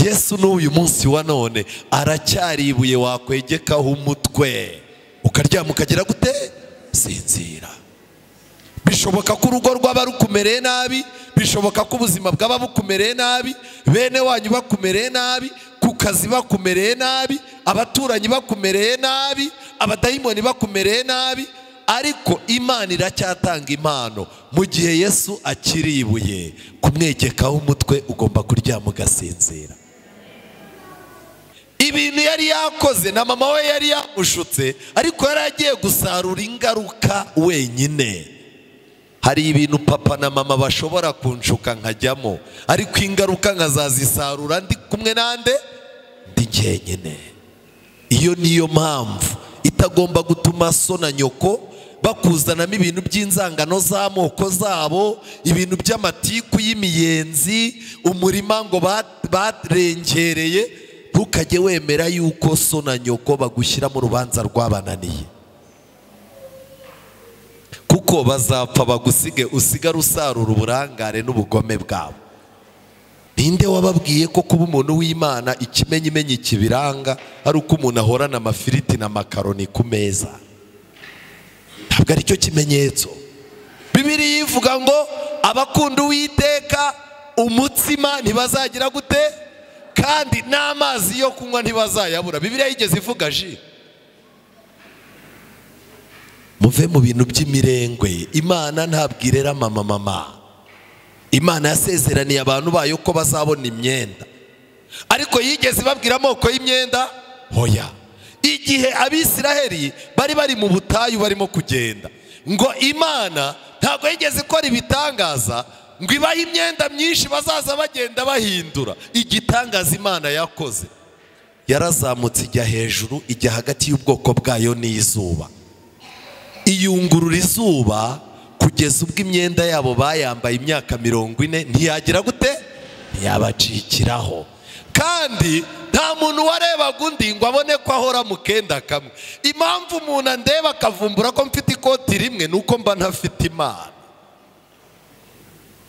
Yesu n'uyu munsi wa none aracyari ibuye wakwegekaho umutwe ukaryama ukagera gute? Sinzira. Bishoboka ko urugo rwaba rukumereye nabi, bishoboka ko ubuzima bwaba bukumereye nabi, bene wanyu bakumereye nabi, ku kazi bakumereye nabi, abaturanyi bakumereye nabi, abadayimoni bakumereye nabi, ariko Imana iracyatanga impano. Mu gihe Yesu akiri ibuye kumwegekaho umutwe ugomba kuryama ugasinzira. Ibintu yari yakoze na mama we yari yamushutse, ariko yari agiye gusarura ingaruka wenyine. Hari ibintu papa na mama bashobora kunshuka nkajyamo, ariko ingaruka nkazazisarura ndi kumwe nande? Ndi jyenyine. Iyo niyo mpamvu itagomba gutuma so na nyoko bakuzanamo ibintu by'inzangano z'amoko zabo, ibintu by'amatiku y'imiyenzi, umurima ngo barengereye. Ntukajye wemera yuko so na nyoko bagushyira mu rubanza rwabananiye, kuko bazapfa bagusige, usigare usarura uburangare n'ubugome bwabo. Ninde wababwiye ko kuba umuntu w'Imana ikimenyimenyi kibiranga ari uko umuntu ahorana amafiriti na makaroni ku meza? Ntabwo ari cyo kimenyetso. Bibiliya ivuga ngo abakunda Uwiteka umutsima ntibazagira gute, kandi n'amazi yo kunywa ntibazayabura. Bibiliya yigeze ivuga ji? Muve mu bintu by'imirengwe. Imana ntabwo irera mama mama. Imana yasezeraniye abantu bayo ko bazabona imyenda, ariko yigeze ibabwira amoko y'imyenda? Hoya. Igihe Abisiraheli bari bari mu butayu barimo kugenda, ngo Imana ntabwo yigeze ikora ibitangaza ngo ibahe imyenda myinshi bazaza bagenda bahindura. Igitangaza Imana yakoze, yarazamutse ijya hejuru, ijya hagati y'ubwoko bwayo n'izuba, iyungurura izuba kugeza ubwo imyenda yabo bayambaye imyaka 40 ntiyagira gute? Ntiyabacikiraho. Kandi nta muntu warebaga undi ngo abone ko ahora mu kenda kamwe. Impamvu umuntu andeba akavumbura ko mfite ikoti rimwe nuko mba ntafite Imana.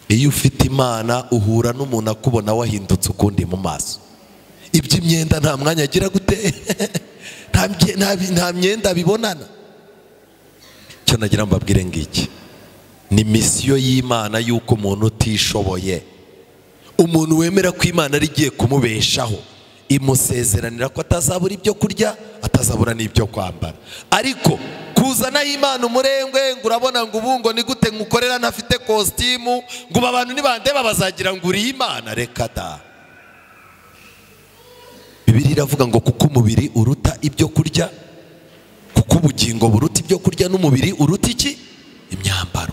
Iyo ufite Imana uhura n'umuntu akubona wahindutse ukundi mu maso. Iby'imyenda nta mwanya agira gute? Nta myenda bibonana. Icyo nagira mbabwire ngiki, ni misiyo y'Imana yuko umuntu utishoboye, umuntu wemera ko Imana ari igiye kumubeshaho, imusezeranira ko atazabura ibyo kurya, atazabura n'ibyo kwambara. Ariko kuzana Imana umurengwe ngo urabona ngo ubu ngo ni gute nkukorera ntafite kositimu, ngo abantu nibandeba bazagira ngo uri Imana, reka da. Bibiliya iravuga ngo kuko umubiri uruta ibyo kurya, kuko ubugingo buruta ibyo kurya, n'umubiri uruta iki? Imyambaro.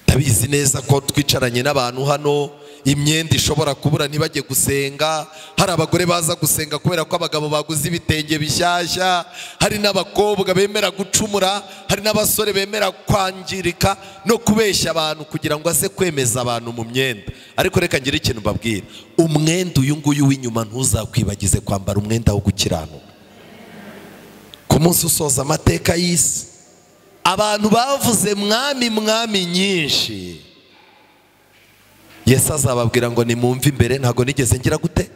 Ndabizi neza ko twicaranye n'abantu hano, imyenda ishobora kubura ntibajye gusenga. Hari abagore baza gusenga kubera ko abagabo baguze ibitenge bishyashya, hari n'abakobwa bemera gucumura, hari n'abasore bemera kwangirika no kubeshya abantu kugira ngo aze kwemeza abantu mu myenda. Ariko reka ngire ikintu mbabwira, umwenda uyu nguyu w'inyuma ntuzakwibagize kwambara umwenda wo gukiranuka. Ku munsi usoza amateka y'isi, abantu bavuze mwami mwami nyinshi, Yesu azababwira ngo nimumve imbere, ntago nigeze ngira gute?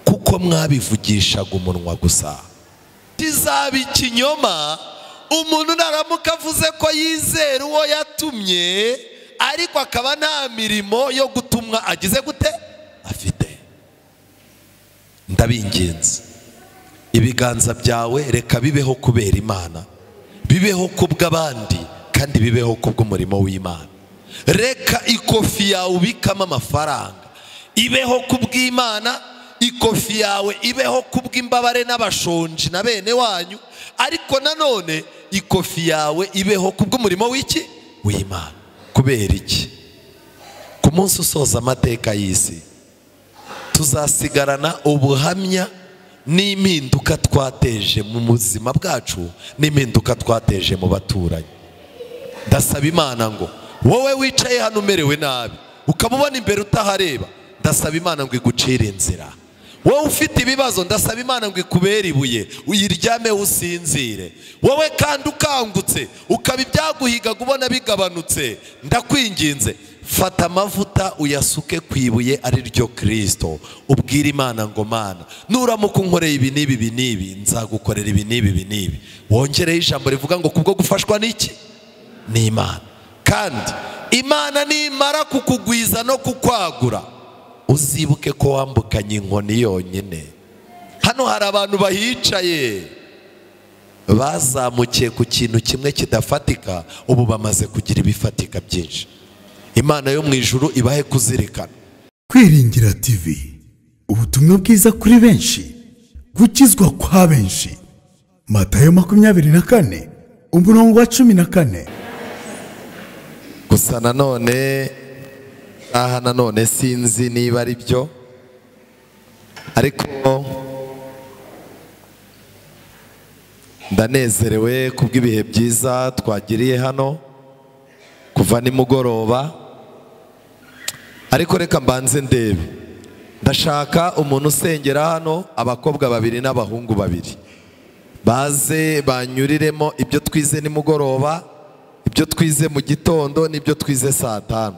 Kuko mwabivugishaga umunwa gusa. Kizaba ikinyoma umuntu naramuka avuze ko yizera uwo yatumye, ariko akaba nta mirimo yo gutumwa agize gute? Afite. Ndabinginze, ibiganza byawe reka bibeho kubera Imana, bibeho kubw'abandi, kandi bibeho kubw'umurimo w'Imana. Reka ikofi yawe ubikamo amafaranga ibeho kubw'Imana, ikofi yawe ibeho kubw'imbabare n'abashonji na bene wanyu, ariko nanone ikofi yawe ibeho kubw'umurimo w'iki? W'Imana. Kubera iki? Ku munsi usoza amateka y'isi tuzasigarana ubuhamya n'impinduka twateje mu buzima bwacu, n'impinduka twateje mu baturanyi. Ndasaba Imana ngo wowe wicaye hano umerewe nabi, ukaba ubona imbere utahareba, ndasaba Imana ngo igucire inzira. Wowe ufite ibibazo, ndasaba Imana ngo ikubere ibuye, uyiryame usinzire. Wowe kandi ukangutse, ukaba ibyaguhigaga ubona bigabanutse, ndakwinginze Fata amavuta uyasuke ku ibuye ari ryo Kristo, ubwire Imana ngo Mana nuramuka unkoreye ibi n'ibi ibi n'ibi, nzagukorera ibi n'ibi ibi n'ibi. Wongereho ijambo rivuga ngo kubwo gufashwa n'iki? Ni Imana. Kandi Imana nimara kukugwiza no kukwagura, uzibuke ko wambukanye inkoni yonyine. Hano hari abantu bahicaye bazamukiye ku kintu kimwe kidafatika, ubu bamaze kugira ibifatika byinshi. Imana yo mu ijuru ibahe kuzirikana. Kwiringira TV, ubutumwa bwiza kuri benshi, gukizwa kwa benshi. Matayo 24 umurongo wa 14. Gusa nanone aha nanone sinzi niba ari byo, ariko ndanezerewe kubw'ibihe byiza twagiriye hano kuva nimugoroba. Ariko reka mbanze ndebe, ndashaka umuntu usengera hano, abakobwa babiri n'abahungu babiri, baze banyuriremo ibyo twize nimugoroba, ibyo twize mu gitondo n'ibyo twize saa 5.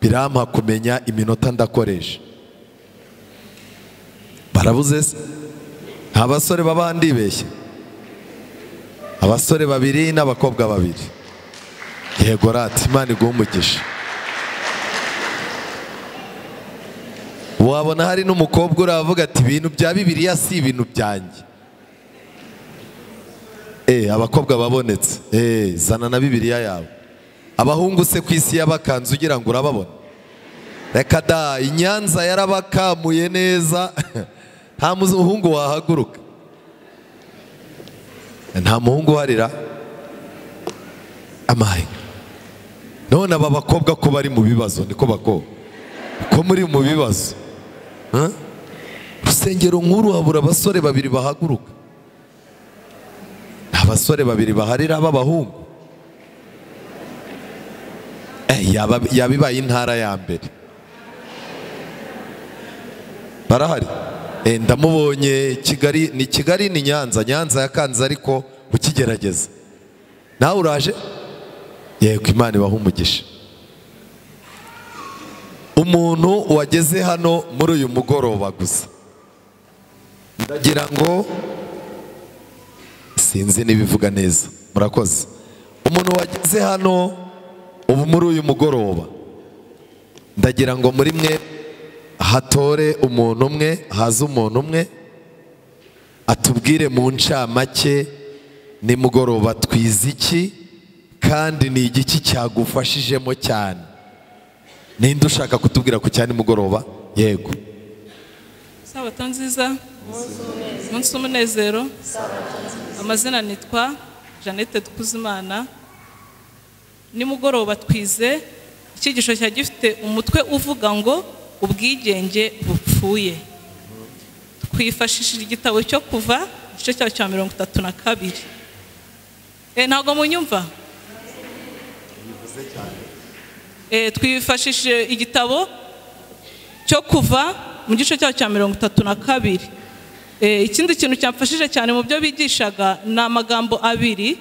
Birampa kumenya iminota ndakoresha. Barabuze se? Nta basore baba ndibeshye? Abasore babiri n'abakobwa babiri. Yego rati, Imana iguhe umugisha. Wabona hari n'umukobwa uravuga ati ibintu bya Bibiliya si ibintu byanjye. Abakobwa babonetse. Zana na Bibiliya yawe. Abahungu se ku isi yabakanze ugira ngo urababona? Reka da, Inyanza yarabakamuye neza. Nta muhungu wahaguruka. Nta muhungu uharira amaye. None aba bakobwa ko bari mu bibazo, niko bakobwa ko muri mu bibazo. Rusengero nkuru habura abasore babiri bahaguruka. Abasore babiri baharira b'abahungu. Yabibaye intara ya mbere. Barahari. Ndamubonye Kigali, ni Kigali ni Nyanza, Nyanza yakanze ariko ukigerageza. Nawe uraje? Yego, Imana ibahe umugisha. Umuntu wageze hano muri uyu mugoroba gusa, ndagira ngo sinzi nibivuga neza, murakoze. Umuntu wageze hano ubu muri uyu mugoroba, ndagira ngo muri mwe hatore umuntu umwe, haze umuntu umwe atubwire mu ncamake nimugoroba twize iki, kandi ni igiki cyagufashijemo cyane. Ninde ushaka kutubwira ku cyane nimugoroba? Yego. Sabato nziza, umunsi w'umunezero. Amazina nitwa Jeannette Dukuzimana. Nimugoroba twize icyigisho cya gifite umutwe uvuga ngo ubwigenge bupfuye. Twifashishije igitabo cyo Kuva igice cyaho cya 32. Ntabwo munyumva? Twifashishije igitabo cyo Kuva mu gice cyaho cya 32. Ikindi kintu cyamfashije cyane mu byo bigishaga ni amagambo abiri.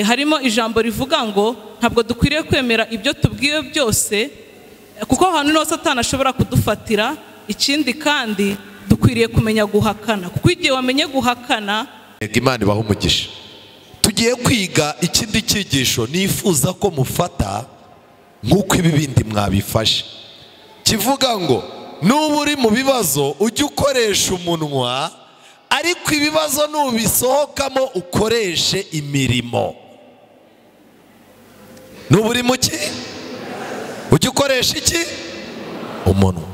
Harimo ijambo rivuga ngo ntabwo dukwiriye kwemera ibyo tubwiwe byose, kuko ahantu hose Satani ashobora kudufatira. Ikindi kandi dukwiriye kumenya guhakana, kuko igihe wamenye guhakana. Imana ibahe umugisha. Tugiye kwiga ikindi cyigisho nifuza ko mufata nk'uko ibi bindi mwabifashe, kivuga ngo nuba uri mu bibazo ujye ukoresha umunwa, ariko ibibazo nubisohokamo ukoreshe imirimo. Nuba uri mu ki? Ujye ukoresha iki? Umunwa.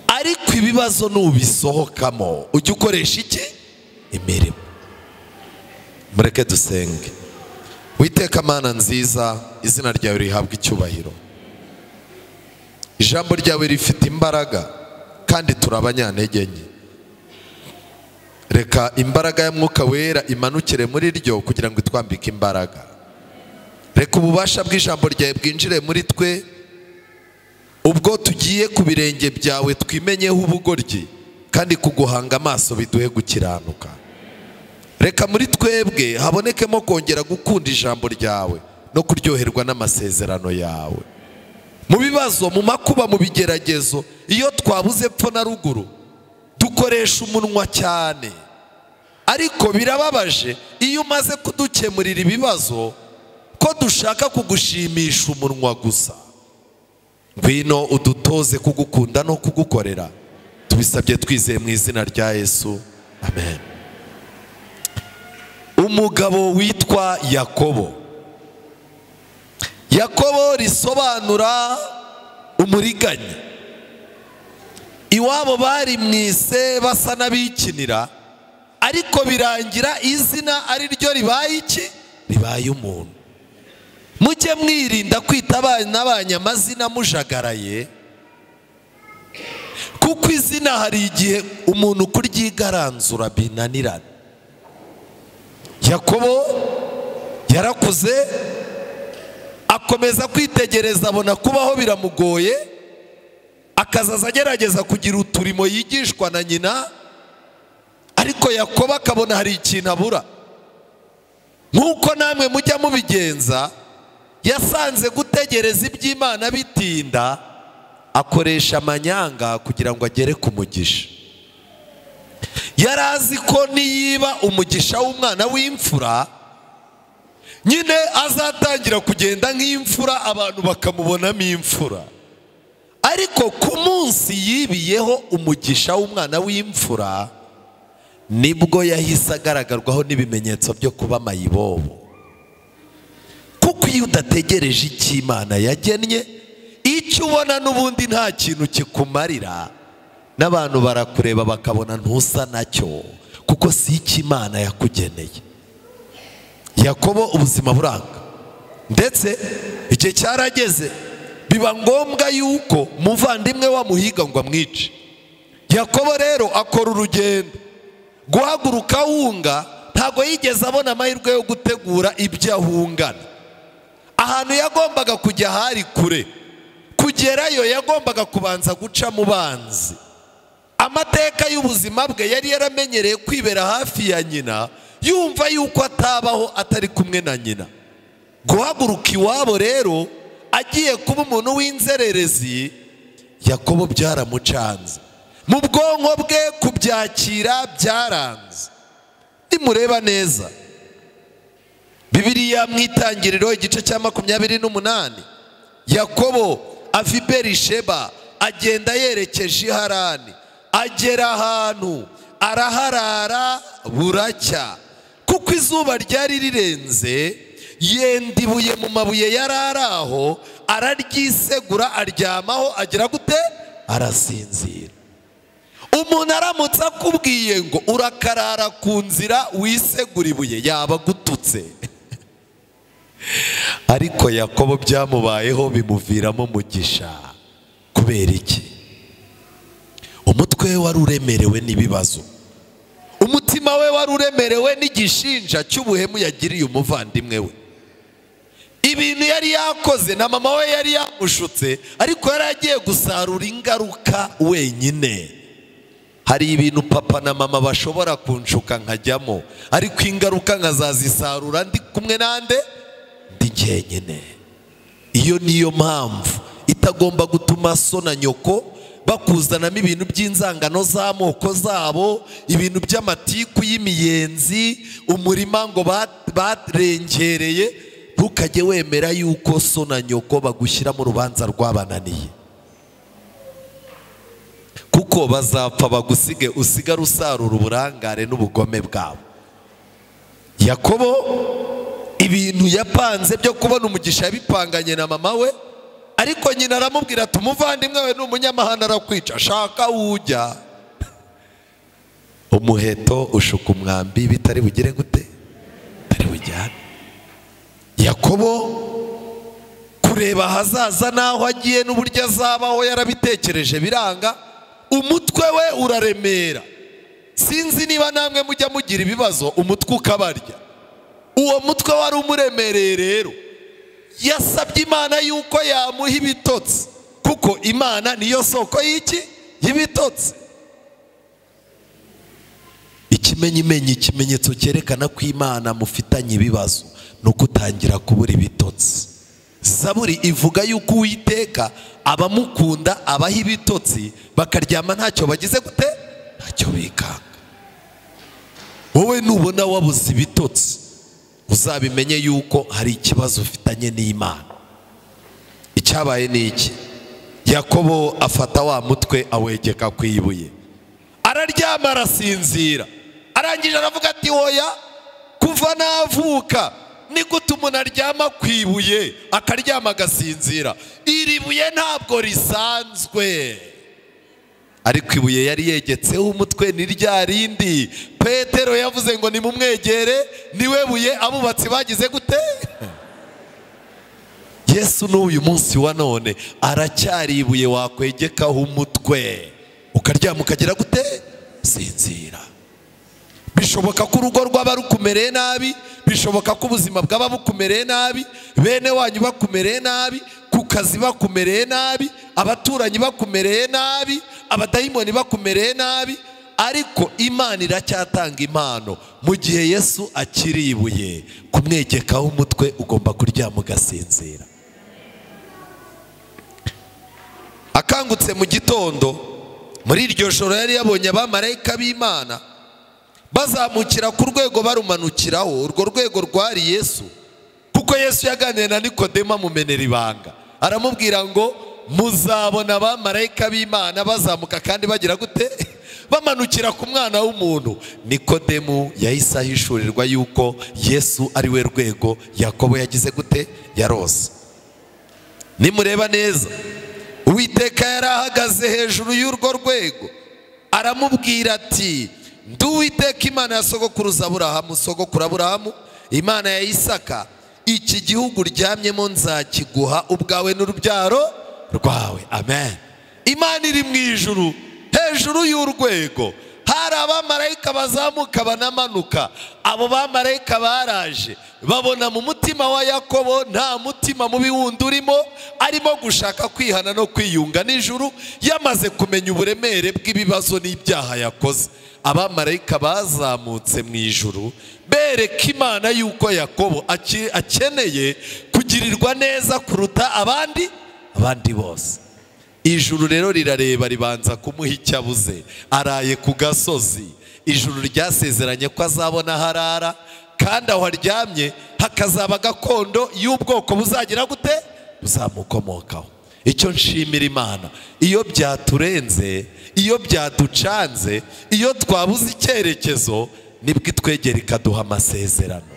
Ariko ibibazo nubisohokamo ujye ukoresha iki? Imirimo. Mureke dusenge. Witeka Mana nziza, izina ryawe rihabwa icyubahiro. Ijambo ryawe rifite imbaraga kandi turabanyantege nke. Reka imbaraga ya Mwuka Wera imanukire muri ryo kugira ngo itwambike imbaraga. Reka ububasha bw'ijambo ryawe bwinjire muri twe, ubwo tugiye ku birenge byawe twimenyeho ubugoryi, kandi kuguhanga amaso biduhe gukiranuka. Reka muri twebwe habonekemo kongera gukunda ijambo ryawe no kuryoherwa n'amasezerano yawe. Mu bibazo, mu makuba, mu bigeragezo, iyo twabuze epfo na ruguru dukoresha umunwa cyane. Ariko birababaje iyo umaze kudukemurira ibibazo ko dushaka kugushimisha umunwa gusa. Ngwino udutoze kugukunda no kugukorera. Tubisabye twizeye mu izina rya Yesu, amen. Umugabo witwa Yakobo. Yakobo risobanura umuriganya. Iwabo bari mwise basa n'abikinira, ariko birangira izina ari ryo ribaye iki? Ribaye umuntu. Mujye mwirinda kwita abana banyu amazina mujagaraye, kuko izina hari igihe umuntu kuryigaranzura binanirana. Yakobo yarakuze, akomeza kwitegereza, abona kubaho biramugoye, akazaza agerageza kugira uturimo yigishwa na nyina, ariko Yakobo akabona hari ikintu abura. Nk'uko namwe mujya mubigenza, yasanze gutegereza iby'Imana bitinda, akoresha amanyanga kugira ngo agere ku mugisha. Yari azi ko niyiba umugisha w'umwana w'imfura, nyine azatangira kugenda nk'imfura, abantu bakamubonamo imfura. Ariko ku munsi yibiyeho umugisha w'umwana w'imfura, nibwo yahise agaragarwaho n'ibimenyetso byo kuba mayibobo. Kuko iyo udategereje icyo Imana yagennye, icyo ubona n'ubundi nta kintu kikumarira, n'abantu barakureba bakabona ntusa nacyo, kuko si icyo Imana yakugeneye. Yakobo ubuzima buranga, ndetse igihe cyarageze biba ngombwa yuko muvandimwe wamuhiga ngo amwice. Yakobo rero akora urugendo, guhaguruka ahunga, ntago yigeze abona amahirwe yo gutegura ibyo ahungana. Ahantu yagombaga kujya hari kure, kugerayo yagombaga kubanza guca mu banzi. Amateka y'ubuzima bwe yari yaramenyereye kwibera hafi ya nyina, yumva yuko atabaho atari kumwe na nyina. Guhaguruka iwabo rero agiye kuba umuntu w'inzererezi, Yakobo byaramucanze. Mu bwonko bwe kubyakira byaranze. Nimureba neza Bibiliya mu Itangiriro igice cya 28, Yakobo ava i Berisheba agenda yerekeje i Harani, agera ahantu araharara buracya, kuko izuba ryari rirenze. Yenda ibuye mu mabuye yari ari aho, araryisegura, aryamaho, agira gute? Arasinzira. Umuntu aramutse akubwiye ngo urakarara ku nzira wisegura ibuye, yaba agututse. Ariko Yakobo byamubayeho bimuviramo umugisha. Kubera iki? Umutwe we wari uremerewe n'ibibazo, umutima we wari uremerewe n'igishinja cy'ubuhemu yagiriye umuvandimwe we. Ibintu yari yakoze na mama we yari yamushutse, ariko yari agiye gusarura ingaruka wenyine. Hari ibintu papa na mama bashobora kunshuka nkajyamo, ariko ingaruka nkazazisarura ndi kumwe nande? Ndi jyenyine. Iyo niyo mpamvu itagomba gutuma so na nyoko bakuzanamo ibintu by'inzangano z'amoko zabo, ibintu by'amatiku y'imiyenzi, umurima ngo barengereye. Ntukajye wemera yuko so na nyoko bagushyira mu rubanza rwabananiye, kuko bazapfa bagusige, usigare usarura uburangare n'ubugome bwabo. Yakobo ibintu yapanze byo kubona umugisha yabipanganye na mama we, ariko nyina aramubwira ati umuvandimwe we ni umunyamahane arakwica, shaka ujya. Umuheto ushuka umwambi bitari bugire gute? Bitari bujyane. Yakobo kureba ahazaza n'aho agiye n'uburyo azabaho yarabitekereje biranga, umutwe we uraremera. Sinzi niba namwe mujya mugira ibibazo umutwe ukabarya. Uwo mutwe wari umuremereye rero, yasabye Imana yuko yamuha ibitotsi, kuko Imana niyo soko y'iki? Y'ibitotsi. Ikimenyimenyi, ikimenyetso cyerekana ko Imana mufitanye ibibazo ni ukutangira kubura ibitotsi. Zaburi ivuga yuko Uwiteka abamukunda abaha ibitotsi bakaryama ntacyo bagize gute, ntacyo bikanga. Wowe nubona wabuze ibitotsi uzabimenye yuko hari ikibazo ufitanye n'Imana. Icyabaye ni iki? Yakobo afata wa mutwe awegeka ku ibuye, araryama arasinzira. Arangije aravuga ati oya, kuva navuka ni gute umuntu aryama ku ibuye akaryama agasinzira? Iri buye ntabwo risanzwe. Ariko ibuye yari yegetseho umutwe ni rya rindi Petero yavuze ngo nimumwegere, niwe buye abubatsi bagize gute? Yesu n'uyu munsi wa none aracyari ibuye wakwegekaho umutwe ukaryama ukagira gute? Sinzira. Bishoboka ko urugo rwaba rukumereye nabi, bishoboka ko ubuzima bwaba bukumereye nabi, bene wanyu bakumereye nabi, ku kazi bakumereye nabi, abaturanyi bakumereye nabi, abadayimoni bakumereye nabi, ariko Imana iracyatanga impano. Mu gihe Yesu akiri ibuye kumwegekaho umutwe ugomba kuryama ugasinzira. Akangutse mu gitondo muri iryo joro yari yabonye abamarayika b'Imana bazamukira ku rwego barumanukiraho. Urwo rwego rwari Yesu, kuko Yesu yaganiriye na Nikodemo amumenera ibanga, aramubwira ngo muzabona abamarayika b'Imana bazamuka kandi bagira gute? Bamanukira ku mwana w'umuntu. Nikodemu yahise ahishurirwa yuko Yesu ari we rwego Yakobo yagize gute? Yarose. Nimureba neza, Uwiteka yari ahagaze hejuru y'urwo rwego, aramubwira ati ndi Uwiteka Imana ya sogokuruza Aburahamu, sogokuru Aburahamu, Imana ya Isaka, iki gihugu uryamyemo nzakiguha ubwawe n'urubyaro rwawe. Amen. Imana iri mu ijuru hejuru y'urwego, hari abamarayika bazamuka banamanuka. Abo bamarayika baraje babona mu mutima wa Yakobo nta mutima mubi wundi urimo, arimo gushaka kwihana no kwiyunga n'ijuru, yamaze kumenya uburemere bw'ibibazo n'ibyaha yakoze. Abamarayika bazamutse mu ijuru bereka Imana yuko Yakobo akeneye kugirirwa neza kuruta abandi bose. Ijuru rero rirareba ribanza kumuha icyo abuze. Araye ku gasozi. Ijuru ryasezeranye ko azabona harara, kandi aho aryamye hakazaba gakondo y'ubwoko buzagira gute? Buzamukomokaho. Icyo nshimira Imana, iyo byaturenze, iyo byaducanze, iyo twabuze icyerekezo, nibwo itwegera ikaduha amasezerano.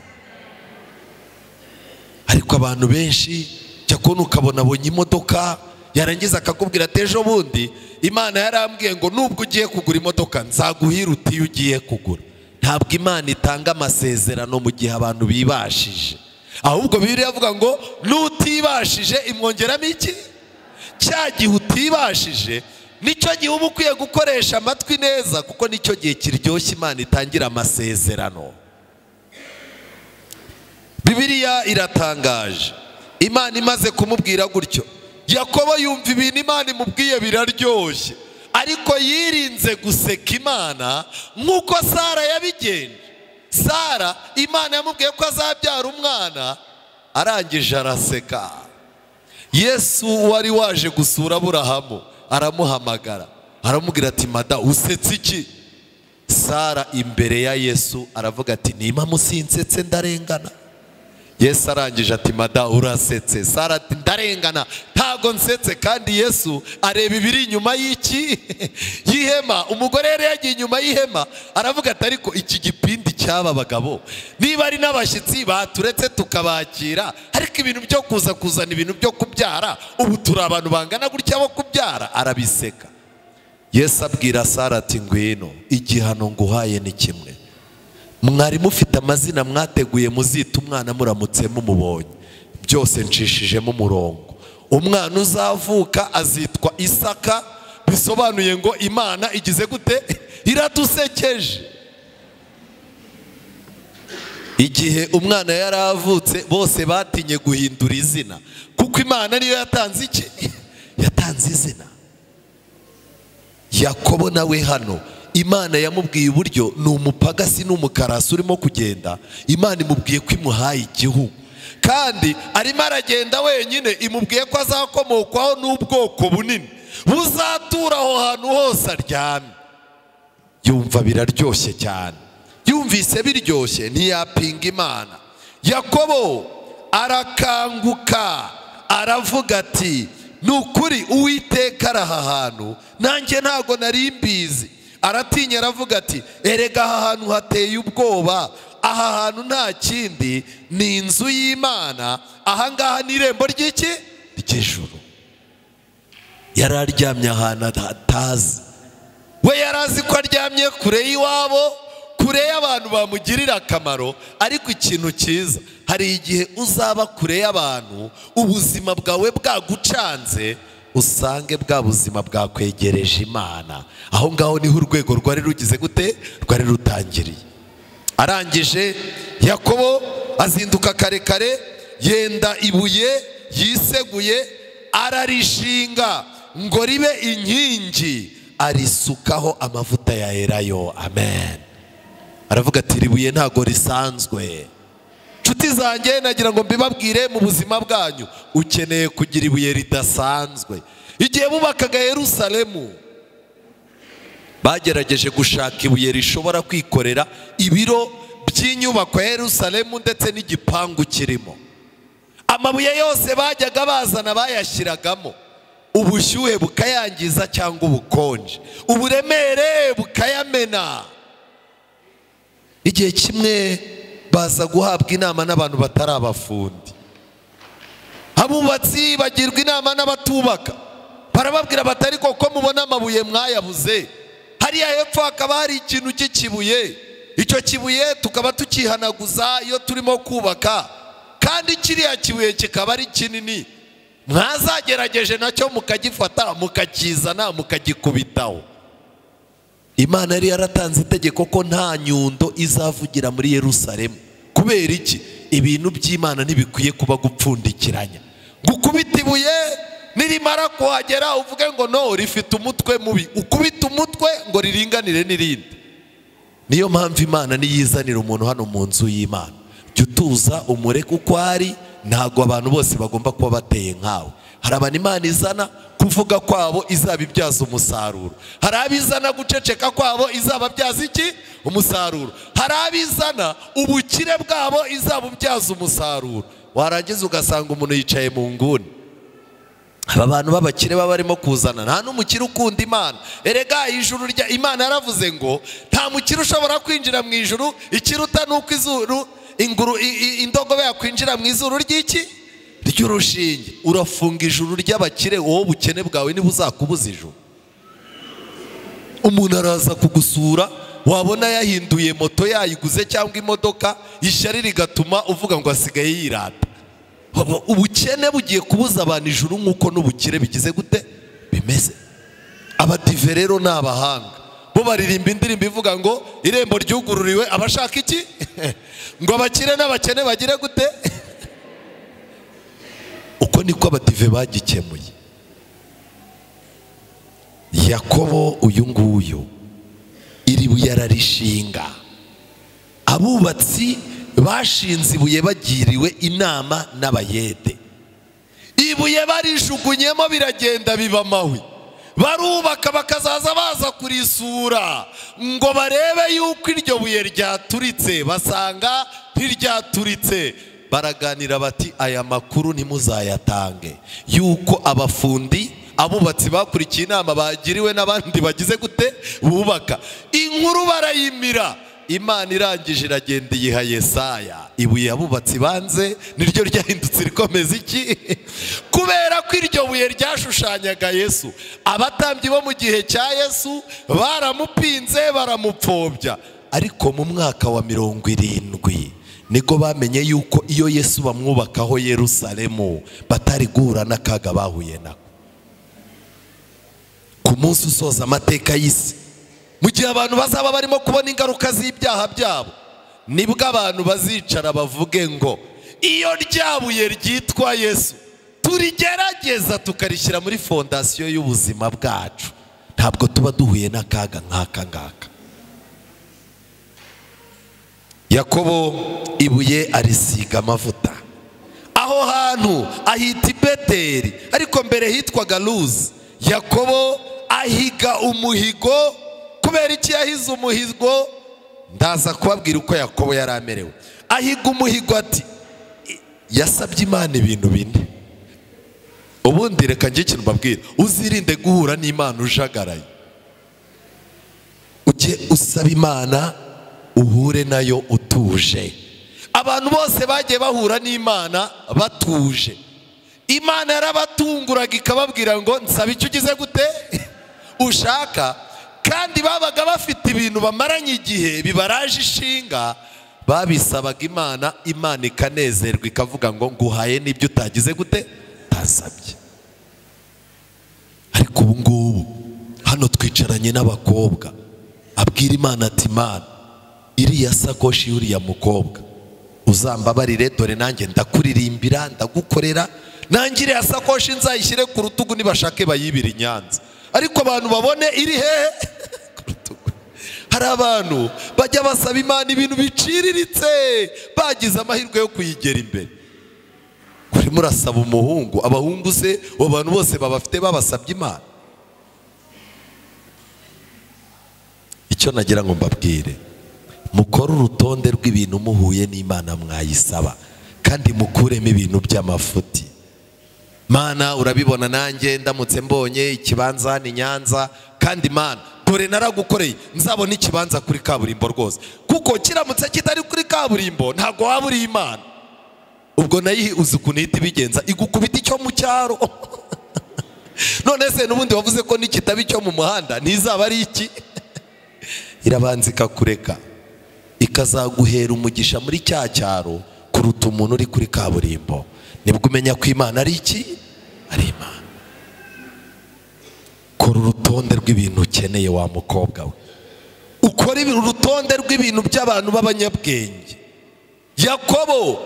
Ariko abantu benshi cyakona ukabona abonye imodoka, yarangiza akakubwira ati ejo bundi Imana yarambwiye ngo nubwo ugiye kugura imodoka nzaguhira uti iyo ugiye kugura. Ntabwo Imana itanga amasezerano mu gihe abantu bibashije, ahubwo Bibiliya ivuga ngo nutibashije imwongeramo iki? Cya gihe utibashije nicyo gihe uba ukwiye gukoresha amatwi neza, kuko nicyo gihe kiryoshye Imana itangira amasezerano. Bibiliya iratangaje. Imana imaze kumubwira gutyo, Yakobo yumva ibintu Imana imubwiye biraryoshye, ariko yirinze guseka Imana nk'uko Sara yabigenje. Sara Imana yamubwiye ko azabyara umwana, arangije araseka. Yesu wari waje gusura Aburahamu aramuhamagara, aramubwira ati mada usetse iki? Sara imbere ya Yesu aravuga ati nima musinsetse ndarengana. Yesu arangije ati mada urasetse. Sara ati ndarengana, ntago nsetse. Kandi Yesu areba ibiri inyuma y'iki? Y'ihema. Umugore yari yagiye inyuma y'ihema aravuga ati ariko iki gipindi cy'aba bagabo niba ari n'abashyitsi baturetse tukabakira, ariko ibintu byo kuza kuzana ibintu byo kubyara, ubu turi abantu bangana gutya bo kubyara. Arabiseka. Yesu abwira Sara ati ngwino, igihano nguhaye ni kimwe. Mwari mufite amazina mwateguye muzita umwana muramutse mumubonye, byose ncishijemo umurongo. Umwana uzavuka azitwa Isaka, bisobanuye ngo Imana igize gute? Iradusekeje. Igihe umwana yaravutse bose batinye guhindura izina, kuko Imana niyo yatanze iki? Yatanze izina. Yakobo nawe hano Imana yamubwiye uburyo ni umupagasi n'umukarasi urimo kugenda. Imana imubwiye ko imuhaye igihugu, kandi arimo aragenda wenyine, imubwiye ko azakomokwaho n'ubwoko bunini buzatura aho hantu hose aryamye. Yumva biraryoshye cyane, yumvise biryoshye ntiyapinga Imana. Yakobo arakanguka aravuga ati ni ukuri Uwiteka ari aha hantu, nanjye ntago nari mbizi. Aratinya aravuga ati erega aha hantu hateye ubwoba, aha hantu nta kindi ni inzu y'Imana, aha ngaha ni irembo ry'iki ry'ijuru. Yari aryamye ahantu atazi, we yarazi ko aryamye kure y'iwabo, kure y'abantu bamugirira akamaro. Ariko ikintu cyiza, hari igihe uzaba kure y'abantu ubuzima bwawe bwagucanze, usange bwa buzima bwakwegereje Imana. Aho ngaho niho urwego rwari rugize gute, rwari rutangiriye. Arangije Yakobo azinduka kare kare, yenda ibuye yiseguye ararishinga ngo ribe inkingi, arisukaho amavuta ya elayo. Amen. Aravuga ati ribuye ntago risanzwe. Nshuti zanjye, nagira ngo mbibabwire mu buzima bwanyu, ukeneye kugira ibuye ridasanzwe. Igihe bubakaga Yerusalemu, bagerageje gushaka ibuye rishobora kwikorera ibiro by'inyubako ya Yerusalemu ndetse n'igipangu kirimo. Amabuye yose bajyaga bazana bayashyiragamo, ubushyuhe bukayangiza cyangwa ubukonje, uburemere bukayamena. Igihe kimwe baza guhabwa inama n'abantu batari abafundi. Abubatsi bagirwa inama n'abatubaka, barababwira batari koko mubona amabuye mwayabuze, hariya hepfo hakaba hari ikintu cy'ikibuye, icyo kibuye tukaba tukihanaguza iyo turimo kubaka, kandi kiriya kibuye kikaba ari kinini, mwazagerageje nacyo mukagifata mukakizana mukagikubitaho. Imana yari yaratanze itegeko ko nta nyundo izavugira muri Yerusalemu. Kubera iki? Ibintu by'Imana ntibikwiye kuba gupfundikiranya. Gukubita ibuye nirimara kuhagera uvuge ngo no rifite umutwe mubi, ukubita umutwe ngo riringanire n'irindi. Niyo mpamvu Imana niyizanira umuntu hano mu nzu y'Imana, jya utuza umureke uko ari. Ntago abantu bose bagomba kuba bateye nkawe. Hari abantu Imana izana kuvuga kwabo izabibyaza umusaruro, hari abizana guceceka kwabo izababyaza iki umusaruro, hari abizana ubukire bwabo izabubyaza umusaruro. Warangiza ugasanga umuntu yicaye mu nguni. Aba bantu b'abakire baba barimo kuzana, nta n'umukire ukunda Imana. Erega ijuru rya Imana yaravuze ngo nta mukire ushobora kwinjira mu ijuru, ikiruta nuko izuru inguru indogobe yakwinjira mu izuru ry'iki ry'urushinge. Urafunga ijuru ry'abakire, wowe ubukene bwawe niba uzakubuza ijuru. Umuntu araza kugusura, wabona yahinduye moto yayiguze cyangwa imodoka, ishyari rigatuma uvuga ngo asigaye yirata. Ubukene bugiye kubuza abantu ijuru nk'uko n'ubukire bigize gute bimeze. Abadive rero ni abahanga, bo baririmba indirimbo ivuga ngo irembo ryugururiwe abashaka iki ngo abakire n'abakene bagire gute. Uko niko abadive bagikemuye. Yakobo uyu nguyu iri buye ararishinga. Abubatsi bashinze ibuye bagiriwe inama n'abayede, ibuye barijugunyemo biragenda biba amahwi. Barubaka bakazaza baza kurisura ngo barebe yuko iryo buye ryaturitse, basanga ntiryaturitse. Baraganira bati aya makuru ntimuzayatange, yuko abafundi abubatsi bakurikiye inama bagiriwe n'abandi bagize gute bubaka. Inkuru barayimira. Imana irangije iragenda iyiha Yesaya. Ibuye abubatsi banze niryo ryahindutse rikomeza iki? Kubera ko iryo buye ryashushanyaga Yesu. Abatambyi bo mu gihe cya Yesu baramupinze baramupfobya, ariko mu mwaka wa 70 niko bamenye yuko iyo Yesu bamwubakaho Yerusalemu batari guhura n'akaga bahuye nako. Ku munsi usoza amateka y'isi, mu gihe abantu bazaba barimo kubona ingaruka z'ibyaha byabo, nibwo abantu bazicara bavuge ngo iyo ryabuye ryitwa Yesu turigerageza tukarishyira muri fondasiyo y'ubuzima bwacu, ntabwo tuba duhuye n'akaga nk'aka ngaka. Yakobo ibuye arisiga amavuta. Aho hantu ahita i Beteli, ariko mbere hitwaga Luzi. Yakobo ahiga umuhigo. Kubera iki yahize umuhigo? Ndaza kubabwira uko Yakobo yari amerewe. Ahiga umuhigo ati, yasabye Imana ibintu bine. Ubundi reka njye ikintu mbabwira, uzirinde guhura n'Imana ujagaraye. Ujye usaba Imana uhure nayo utuje. Abantu bose bagiye bahura n'Imana batuje, Imana yarabatunguraga ikababwira ngo nsaba icyo ugize gute ushaka. Kandi babaga bafite ibintu bamaranye igihe bibaraje ishinga, babisabaga Imana, Imana ikanezerwa ikavuga ngo nguhaye n'ibyo utagize gute utasabye. Ariko ubu ngubu hano twicaranye n'abakobwa, abwira Imana ati Imana, iriya sakoshi y'uriya mukobwa uzambabarire, dore nanjye ndakuririmbira, ndagukorera, nanjye iriya sakoshi nzayishyire ku rutugu nibashake bayibire i Nyanza, ariko abantu babone iri hehe ku rutugu. Hari abantu bajya basaba Imana ibintu biciriritse, bagize amahirwe yo kuyigera imbere. Urimo urasaba umuhungu, abahungu se abantu bose babafite babasabye Imana? Icyo nagira ngo mbabwire, mukore urutonde rw'ibintu muhuye n'Imana mwayisaba, kandi mukuremo ibintu by'amafuti. Mana urabibona, nanjye ndamutse mbonye ikibanza ni Nyanza, kandi Mana dore naragukoreye, nzabona ikibanza kuri kaburimbo rwose, kuko kiramutse kitari kuri kaburimbo ntabwo waba uri Imana. Ubwo nayo uzi ukuntu ihita ibigenza, igukubita icyo mu cyaro. None se n'ubundi wavuze ko n'ikitaba icyo mu muhanda ntizaba ari iki? Irabanza ikakureka, ikazaguhera umugisha muri cya cyaro kuruta umuntu uri kuri kaburimbo. Nibwo umenya ko Imana ari iki? Ari Imana. Kora urutonde rw'ibintu ukeneye wa mukobwa we. Ukora urutonde rw'ibintu by'abantu b'abanyabwenge. Yakobo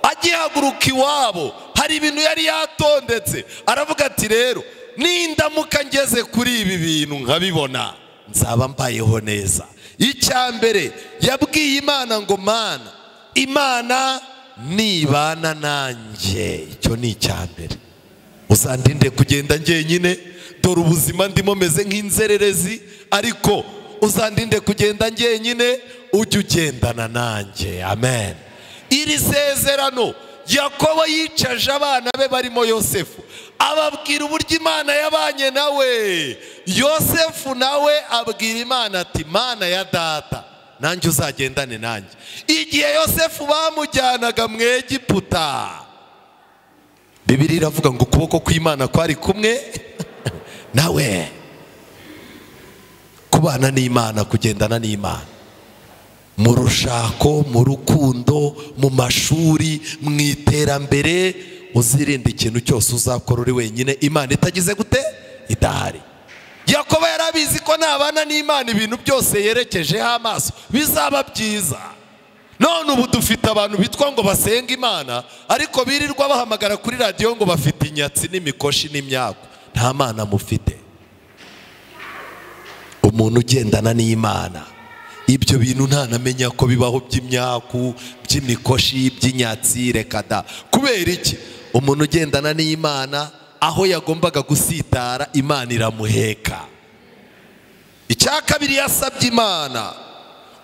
agihaguruka iwabo hari ibintu yari yatondetse, aravuga ati rero nindamuka ngeze kuri ibi bintu nkabibona nzaba mbayeho neza. Icya mbere yabwiye Imana ngo Mana, Imana nibana nanjye. Icyo ni icya mbere. Uzandinde kugenda njyenyine, dore ubuzima ndimo meze nk'inzererezi, ariko uzandinde kugenda njyenyine, ujye ugendana nanjye. Amen. Iri sezerano Yakobo yicaje abana be barimo Yosefu, ababwira uburyo Imana yabanye nawe. Yosefu nawe abwira Imana ati Mana ya data, nanjye uzagendane nanjye. Igihe Yosefu bamujyanaga mu Egiputa, Bibiliya iravuga ngo ukuboko kw'Imana kwari kumwe nawe. Kubana n'Imana, kugendana n'Imana mu rushako, mu rukundo, mu mashuri, mu iterambere, uzirinde ikintu cyose uzakora uri wenyine Imana itagize gute? Idahari. Yakobo yarabizi ko nabana n'Imana ibintu byose yerekejeho amaso bizaba byiza. None ubu dufite abantu bitwa ngo basenga Imana, ariko birirwa bahamagara kuri radiyo ngo bafite inyatsi n'imikoshi n'imyaku. Nta Mana mufite. Umuntu ugendana n'Imana ibyo bintu ntanamenya ko bibaho by'imyaku, by'imikoshi, by'inyatsi, reka da. Kubera iki? Umuntu ugendana n'Imana aho yagombaga gusitara Imana iramuheka. Icya kabiri yasabye Imana,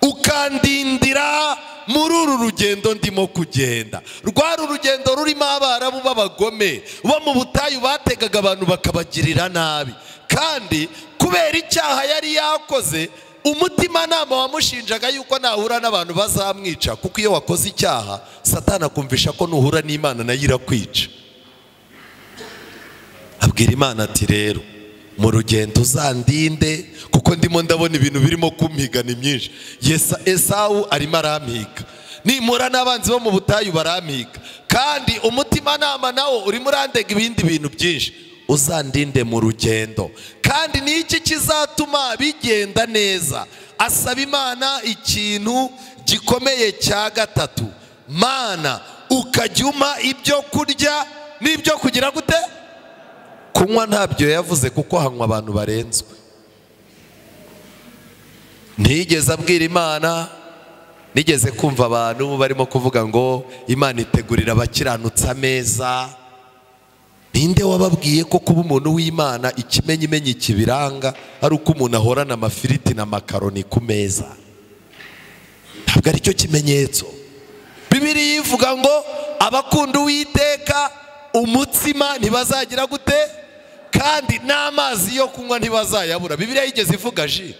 ukandindira muri uru rugendo ndimo kugenda. Rwari urugendo rurimo abarabu b'abagome bo mu butayu bategaga abantu bakabagirira nabi, kandi kubera icyaha yari yakoze umutimanama wamushinjaga yuko nahura n'abantu bazamwica, kuko iyo wakoze icyaha Satani akumvisha ko nuhura n'Imana nayo irakwica. Abwira Imana ati rero mu rugendo uzandinde, kuko ndimo ndabona ibintu birimo kumpiga ni myinshi. Esawu arimo arampiga, nimura n'abanzi bo mu butayu barampiga, kandi umutimanama nawo urimo urandega ibindi bintu byinshi. Uzandinde mu rugendo. Kandi ni iki kizatuma bigenda neza? Asaba Imana ikintu gikomeye cya gatatu, Mana ukajya umpa ibyo kurya n'ibyo kugira gute? Kunywa ntabyo yavuze, kuko hanywa abantu barenzwe. Ntiyigeze abwira Imana Nigeze kumva abantu barimo kuvuga ngo Imana itegurira abakiranutsi ameza. Ninde wababwiye ko kuba umuntu w'Imana ikimenyimenyi kibiranga ari uko umuntu ahorana amafiriti na makaroni ku meza? Ntabwo ari cyo kimenyetso. Bibiliya ivuga ngo abakunda Uwiteka umutsima ntibazagira gute, kandi n'amazi yo kunywa ntibazayabura. Bibiliya yigeze ivuga ji.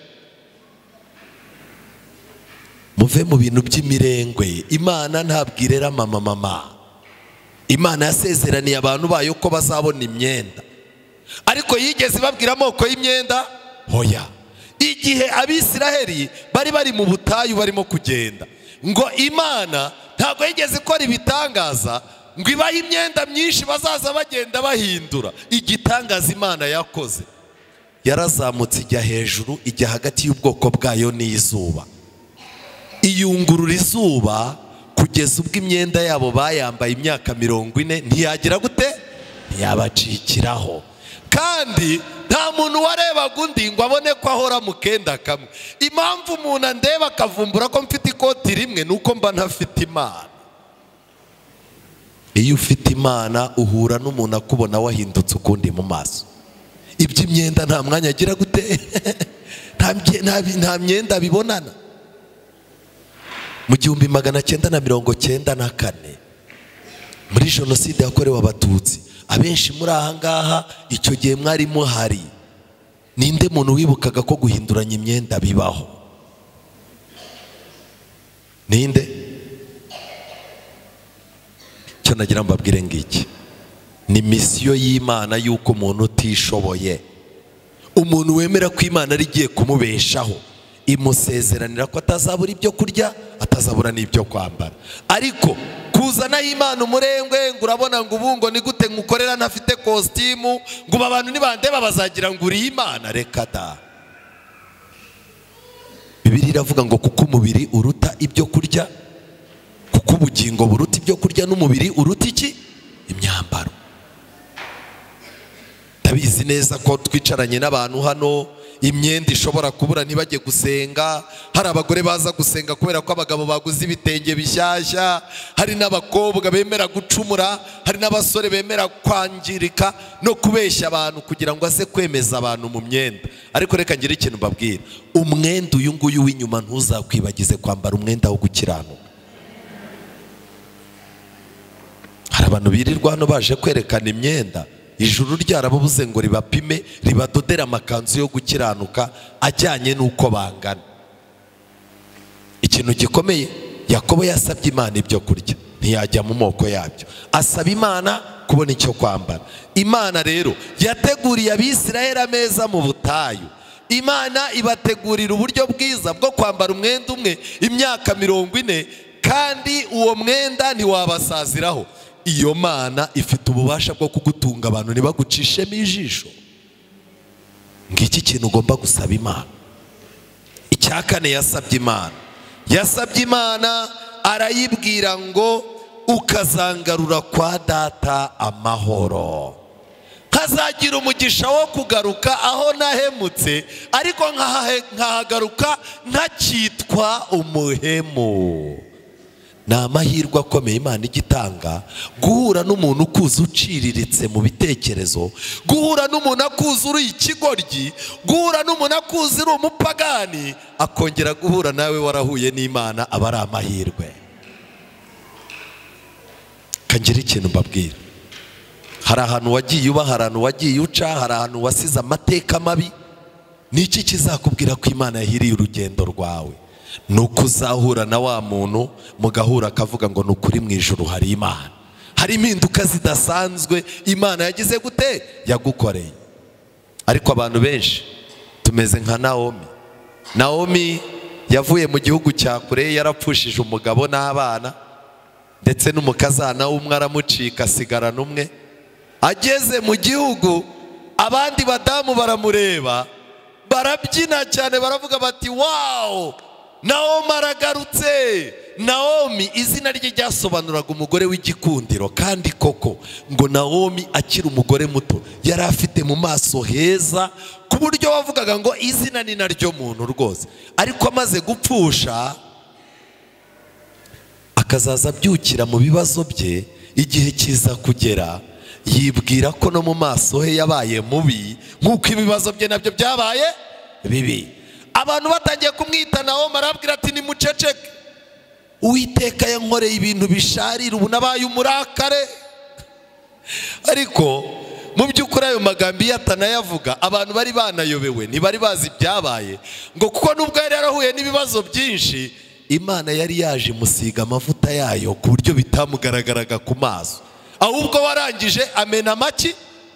Muve mu bintu by'imirengwe. Imana ntabwo irera mama mama. Imana yasezeraniye abantu bayo ko bazabona imyenda, ariko yigeze ibabwira amoko y'imyenda? Hoya. Igihe Abisiraheli bari mu butayu barimo kugenda, ngo Imana ntabwo yigeze ikora ibitangaza ngo ibahe imyenda myinshi bazaza bagenda bahindura. Igitangaza Imana yakoze, yarazamutse ijya hejuru, ijya hagati y'ubwoko bwayo n'izuba, iyungurura izuba kugeza ubwo imyenda yabo bayambaye imyaka 40 ntiyagira gute, ntiyabacikiraho. Kandi nta muntu warebaga undi ngo abone ko ahora mu kenda kamwe. Impamvu umuntu andeba akavumbura ko mfite ikoti rimwe nuko mba ntafite Imana. Iyo ufite Imana uhura n'umuntu akubona wahindutse ukundi mu maso. Iby'imyenda nta mwanya agira gute, nta myenda bibonana. Mu 1994 muri jenoside yakorewe Abatutsi, abenshi muri aha ngaha icyo gihe mwari muhari. Ninde muntu wibukaga ko guhinduranya imyenda bibaho? Ninde? Cyo nagira mbabwire ngiki, ni misiyo y'Imana yuko umuntu utishoboye, umuntu wemera ko Imana ari igiye kumubeshaho, imusezeranira ko atazabura ibyo kurya, atazabura n'ibyo kwambara. Ariko kuzana Imana umurengwe ngo urabona ngo ubu ngo ni gute ngukorera ntafite kositimu, ngo abantu nibandeba bazagira ngo uri Imana, reka da. Bibiliya iravuga ngo kuko umubiri uruta ibyo kurya, kuko ubugingo buruta ibyo kurya, n'umubiri uruta iki? Imyambaro. Ndabizi neza ko twicaranye n'abantu hano, imyenda ishobora kubura ntibajye gusenga. Hari abagore baza gusenga kubera ko abagabo baguze ibitenge bishyashya, hari n'abakobwa bemera gucumura, hari n'abasore bemera kwangirika no kubeshya abantu kugira ngo aze kwemeza abantu mu myenda. Ariko reka ngire ikintu mbabwira, umwenda uyu nguyu w'inyuma ntuzakwibagize kwambara umwenda wo gukiranuka. Hari abantu birirwa hano baje kwerekana imyenda, ijuru ryarababuze ngo ribapime ribadodera amakanzu yo gukiranuka ajyanye n'uko bangana. Ikintu gikomeye, Yakobo yasabye Imana ibyo kurya, ntiyajya mu moko yabyo, asaba Imana kubona icyo kwambara. Imana rero yateguriye Abisirayeli ameza mu butayu. Imana ibategurira uburyo bwiza bwo kwambara umwenda umwe imyaka 40, kandi uwo mwenda ntiwabasaziraho. Iyo Mana ifite ububasha bwo kugutunga abantu ntibagucishemo ijisho. Ngiki kintu ugomba gusaba Imana. Icya kane yasabye Imana, yasabye Imana arayibwira ngo ukazangarura kwa data amahoro, nkazagira umugisha wo kugaruka aho nahemutse, ariko nkahagaruka ntakitwa umuhemu. Ni amahirwe akomeye Imana igitanga guhura n'umuntu ukuze uciriritse mu bitekerezo, guhura n'umuntu akuze uri ikigoryi, guhura n'umuntu akuze uri umupagani, akongera guhura nawe warahuye n'Imana, aba ari amahirwe. Kangira ikintu mbabwira, hari ahantu wagiye uba, hari ahantu wagiye uca, hari ahantu wasize amateka mabi. Niki kizakubwira ko Imana yahiriye urugendo rwawe? Nuko uzahura na wa muntu mugahura akavuga ngo nukuri mu ijuru hari Imana, hari impinduka zidasanzwe Imana yagize gute, yagukoreye. Ariko abantu benshi tumeze nka Naomi. Naomi yavuye mu gihugu cya kure, yarapfushije umugabo n'abana, ndetse n'umukazana w'umwe aramucika asigarana umwe. Ageze mu gihugu abandi badamu baramureba barabyina cyane, baravuga bati wow, Naomi aragarutse. Naomi izina rye ryasobanuraga umugore w'igikundiro, kandi koko ngo Naomi akiri umugore muto yari afite mu maso heza ku buryo wavugaga ngo izina ni naryo muntu rwose. Ariko amaze gupfusha Akazaza abyukira mu bibazo bye, igihe kiza kugera yibwira ko no mu maso he yabaye mubi nk'uko ibibazo bye nabyo byabaye bibi. Abantu batangiye kumwita Nawomi, arabwira ati nimuceceke, Uwiteka yankoreye ibintu bisharira, ubu nabaye umurakare. Ariko mu by'ukuri ayo magambo iyo atanayavuga abantu bari banayobewe, ntibari bazi ibyabaye, ngo kuko nubwo yari yarahuye n'ibibazo byinshi, Imana yari yaje imusiga amavuta yayo ku buryo bitamugaragaraga ku maso. Ahubwo warangije amena amaki,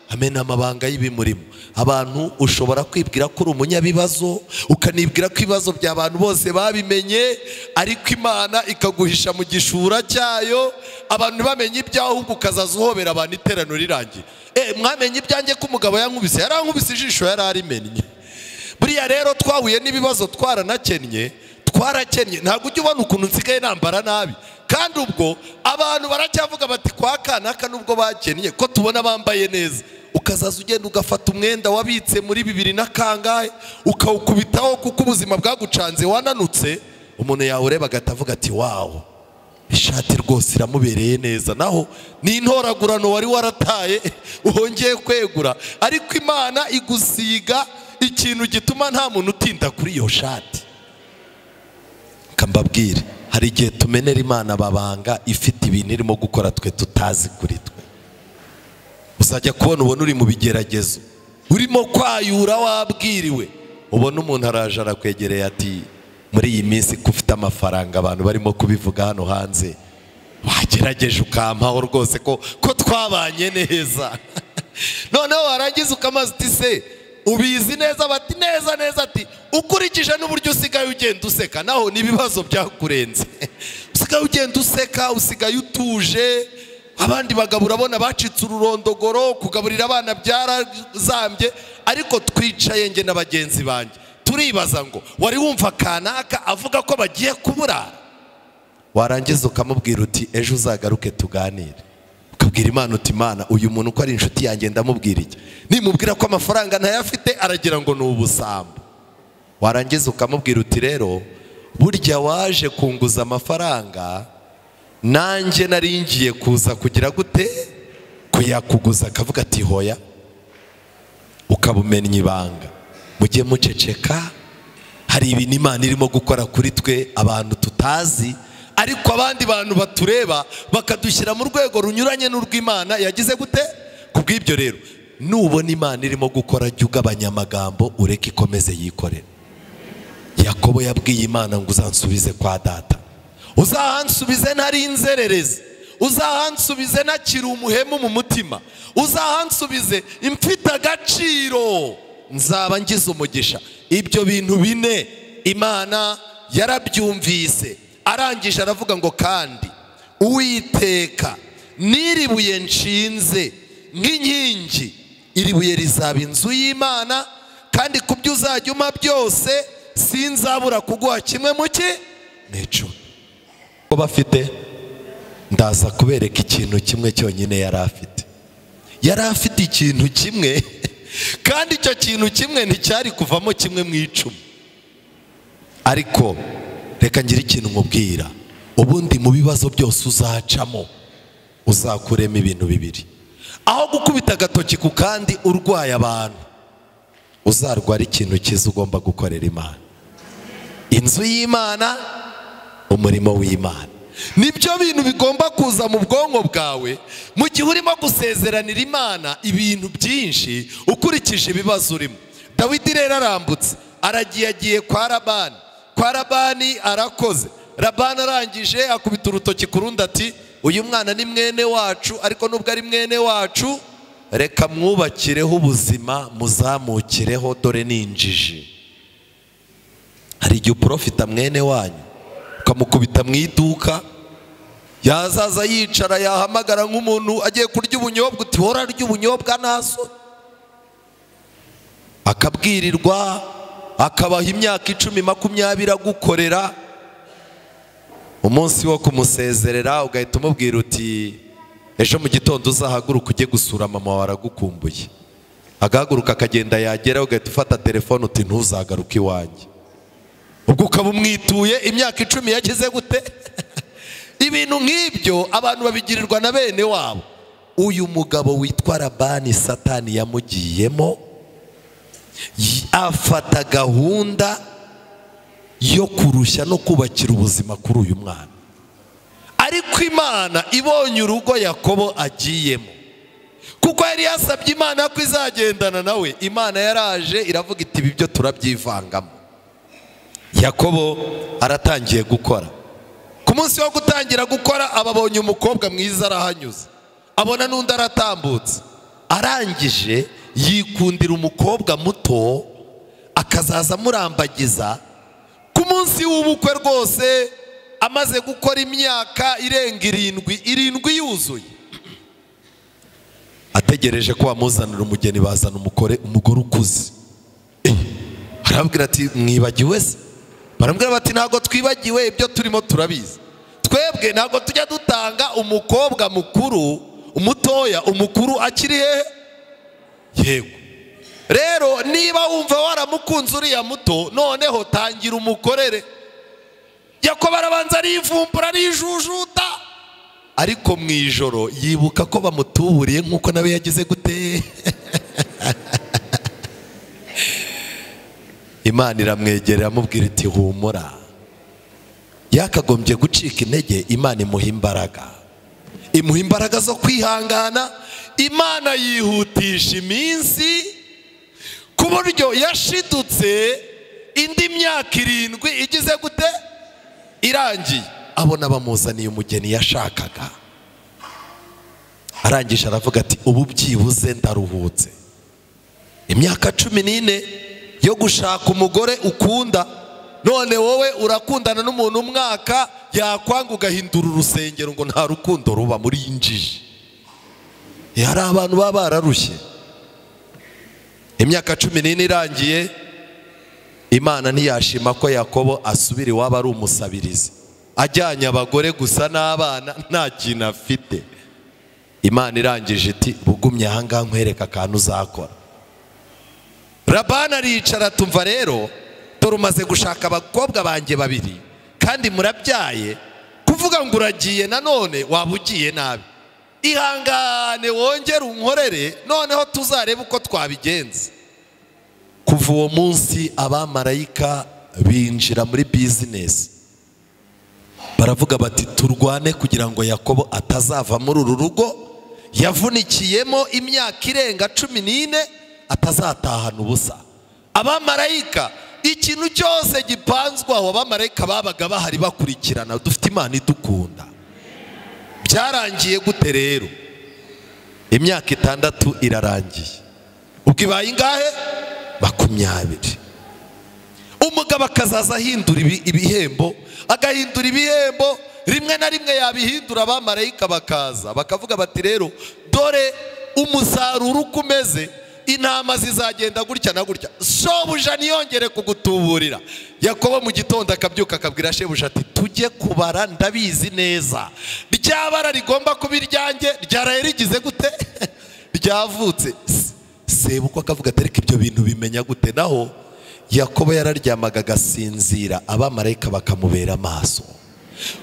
amena amabanga y'ibimurimo. Abantu ushobora kwibwira ko uri umunyabibazo, ukanibwira ko ibibazo by'abantu bose babimenye, ariko Imana ikaguhisha mu gishura cyayo, abantu bamenye ibyaho, ahubwo ukazaza uhobera abantu iterano rirangiye. Mwamenye ibyanjye ko umugabo yankubise, yarankubise ijisho yararimennye. Buriya rero twahuye n'ibibazo, twaranakennye, twarakennye. Ntabwo ujya ubona ukuntu nsigaye nambara nabi, kandi ubwo abantu baracyavuga bati kwa kanaka nubwo bakennye ko tubona bambaye neza. Ukazaza ugenda ugafata umwenda wabitse muri 2000 na kangahe ukawukubitaho kuko ubuzima bwagucanze wananutse, umuntu yawureba agatavuga ati wawo, ishati rwose iramubereye neza, naho ni intoragurano wari warataye uhongeye kwegura. Ariko Imana igusiga ikintu gituma nta muntu utinda kuri iyo shati. Kambabwire, hari igihe tumenera Imana babanga ifite ibintu irimo gukora twe tutazi kuri twe. Uzajya kubona ubona uri mu bigeragezo, urimo kwayura wabwiriwe, ubona umuntu araje arakwegereye ati muri iyi minsi ko ufite amafaranga, abantu barimo kubivuga hano hanze, wagerageje ukampaho rwose ko twabanye neza. Noneho warangiza ukamaze uti se ubizi neza? Bati neza neza. Ati ukurikije n'uburyo usigaye ugenda useka, naho n'ibibazo byakurenze, usigaye ugenda useka, usigaye utuje. Abandi bagabo urabona bacitse ururondogoro, kugaburira abana byarazambye, ariko twicaye nge na bagenzi banjye turibaza ngo wari wumva kanaka avuga ko bagiye kuburara? Warangiza ukamubwira uti ejo uzagaruke tuganire. Ukabwira Imana uti Imana, uyu muntu uko ari inshuti yanjye ndamubwira iki? Nimubwira ko amafaranga ntayafite aragira ngo ni ubusambo. Warangiza ukamubwira uti rero burya waje kunguza amafaranga, nanjye naringiye kuza kugira gute kuyakuguza. Akavuga ati hoya. Ukabumenya ibanga. Mujye muceceka, hari ibintu Imana irimo gukora kuri twe abantu tutazi, ariko abandi bantu batureba bakadushyira mu rwego runyuranye n'urw'Imana yagize gute. Kubw'ibyo rero nubona Imana irimo gukora, jya ugabanya amagambo, ureke ikomeze yikorere. Yakobo yabwiye Imana ngo uzansubize kwa data, uzahansubize ntari inzererezi, uzahansubize ntakiri umuhemu mu mutima, uzahansubize mfite agaciro, nzaba ngize umugisha. Ibyo bintu bine Imana yarabyumvise, arangije aravuga ngo kandi Uwiteka n'iri buye nshinze nk'inkingi, iri buye rizaba inzu y'Imana, kandi ku byo uzajya umpa byose sinzabura kuguha kimwe mu ki n'icumi. Ko bafite, ndaza kubereka ikintu kimwe cyonyine yari afite. Yari afite ikintu kimwe, kandi icyo kintu kimwe nticyari kuvamo kimwe mu icumi. Ariko reka ngire ikintu nkubwira, ubundi mu bibazo byose uzacamo uzakuremo ibintu bibiri. Aho gukubita agatoki ku kandi urwaye abantu, uzarwara ikintu cyiza ugomba gukorera Imana, inzu y'Imana, umurimo w'Imana. Nibyo bintu bigomba kuza mu bwonko bwawe mu gihe urimo gusezeranira Imana ibintu byinshi ukurikije ibibazo urimo. Dawidi rero arambutse, aragiye agiye kwa Labani. Kwa Labani arakoze. Labani arangije akubita urutoki ku rundi ati uyu mwana ni mwene wacu, ariko nubwo ari mwene wacu reka mwubakireho ubuzima, muzamukireho, dore ni injiji. Hari igihe uprofita mwene wanyu ukamukubita mu iduka, yazaza yicara yahamagara nk'umuntu agiye kurya ubunyobwa, uti hora arya ubunyobwa naso, akabwirirwa, akabaha imyaka 10, 20 agukorera. Umunsi wo kumusezerera ugahita umubwira uti ejo mu gitondo uzahaguruka ujye gusura mama wawe aragukumbuye. Agahaguruka akagenda, yagera ugahita ufata telefone uti ntuzagaruke iwanjye. Ubwo ukaba umwituye imyaka 10 yagize gute? Ibintu nk'ibyo abantu babigirirwa na bene wabo. Uyu mugabo witwa Labani Satani yamugiyemo, afata gahunda yo kurushya no kubakira ubuzima kuri uyu mwana. Ariko Imana ibonye urugo Yakobo agiyemo, kuko yari yasabye Imana ko izagendana nawe, Imana yaraje iravuga iti ibi byo turabyivangamo. Yakobo aratangiye gukora. Ku munsi wo gutangira gukora ababonye umukobwa mwiza arahanyuze, abona n'undi aratambutse, arangije yikundira umukobwa muto akazaza amurambagiza. Ku munsi w'ubukwe rwose amaze gukora imyaka irenga 7 yuzuye, ategereje ko bamuzanira umugeni, bazana umugore ukuze. Arababwira ati mwibagiwe se? Barambwira bati ntabwo twibagiwe, ibyo turimo turabizi. Twebwe ntabwo tujya dutanga umukobwa mukuru, umutoya, umukuru akiri hehe? Yego. Rero niba wumva waramukunze uriya muto, noneho tangira umukorere. Yakobo arabanza arivumbura arijujuta, ariko mu ijoro yibuka ko bamutuburiye nk'uko nawe yagize gute. Imana iramwegerera amubwira iti humura. Yakagombye gucika intege, Imana imuha imbaraga, imuha imbaraga zo kwihangana. Imana yihutisha iminsi ku buryo yashidutse indi myaka 7 igize gute irangiye, abona bamuzaniye umugeni yashakaga. Arangije aravuga ati ubu byibuze ndaruhutse. Imyaka 14 yo gushaka umugore ukunda, none wowe urakundana n'umuntu umwaka yakwanga ugahindura urusengero ngo nta rukundo ruba muri injiji. Hari abantu baba bararushye. Imyaka 14 irangiye, Imana ntiyashima ko Yakobo asubira iwabo ari umusabirizi, ajyanye abagore gusa n'abana nta kintu afite. Imana irangije iti bugumye aha ngaha nkwereka akantu uzakora. Labani aricara tumva rero dore umaze gushaka abakobwa banjye babiri kandi murabyaye, kuvuga ngo uragiye nanone waba ugiye nabi. Ihangane wongere unkorere, noneho tuzarebe uko twabigenza. Kuva uwo munsi abamarayika binjira muri business, baravuga bati turwane kugira ngo Yakobo atazava muri uru rugo yavunikiyemo imyaka irenga 14, atazatahana ubusa. Abamarayika ikintu cyose gipanzwaho abamarayika babaga bahari bakurikirana. Dufite Imana idukunda. Byarangiye gute rero? Imyaka 6 irarangiye. Ubwo ibaye ingahe? 20. Umugabo akazaza ahindura ibihembo, agahindura ibihembo, rimwe na rimwe yabihindura abamarayika bakaza bakavuga bati rero dore umusaruro uko umeze, intama zizagenda gutya na gutya, shobuja ntiyongere kugutuburira. Yakobo mu gitondo akabyuka akabwira shebuja ati tujye kubara, ndabizi neza ryabara rigomba kuba iryanjye ryaraye rigize gute ryavutse. Sebukwe akavuga ati ariko ibyo bintu bimenya gute? Naho Yakobo yararyamaga agasinzira, abamarayika bakamubera amaso,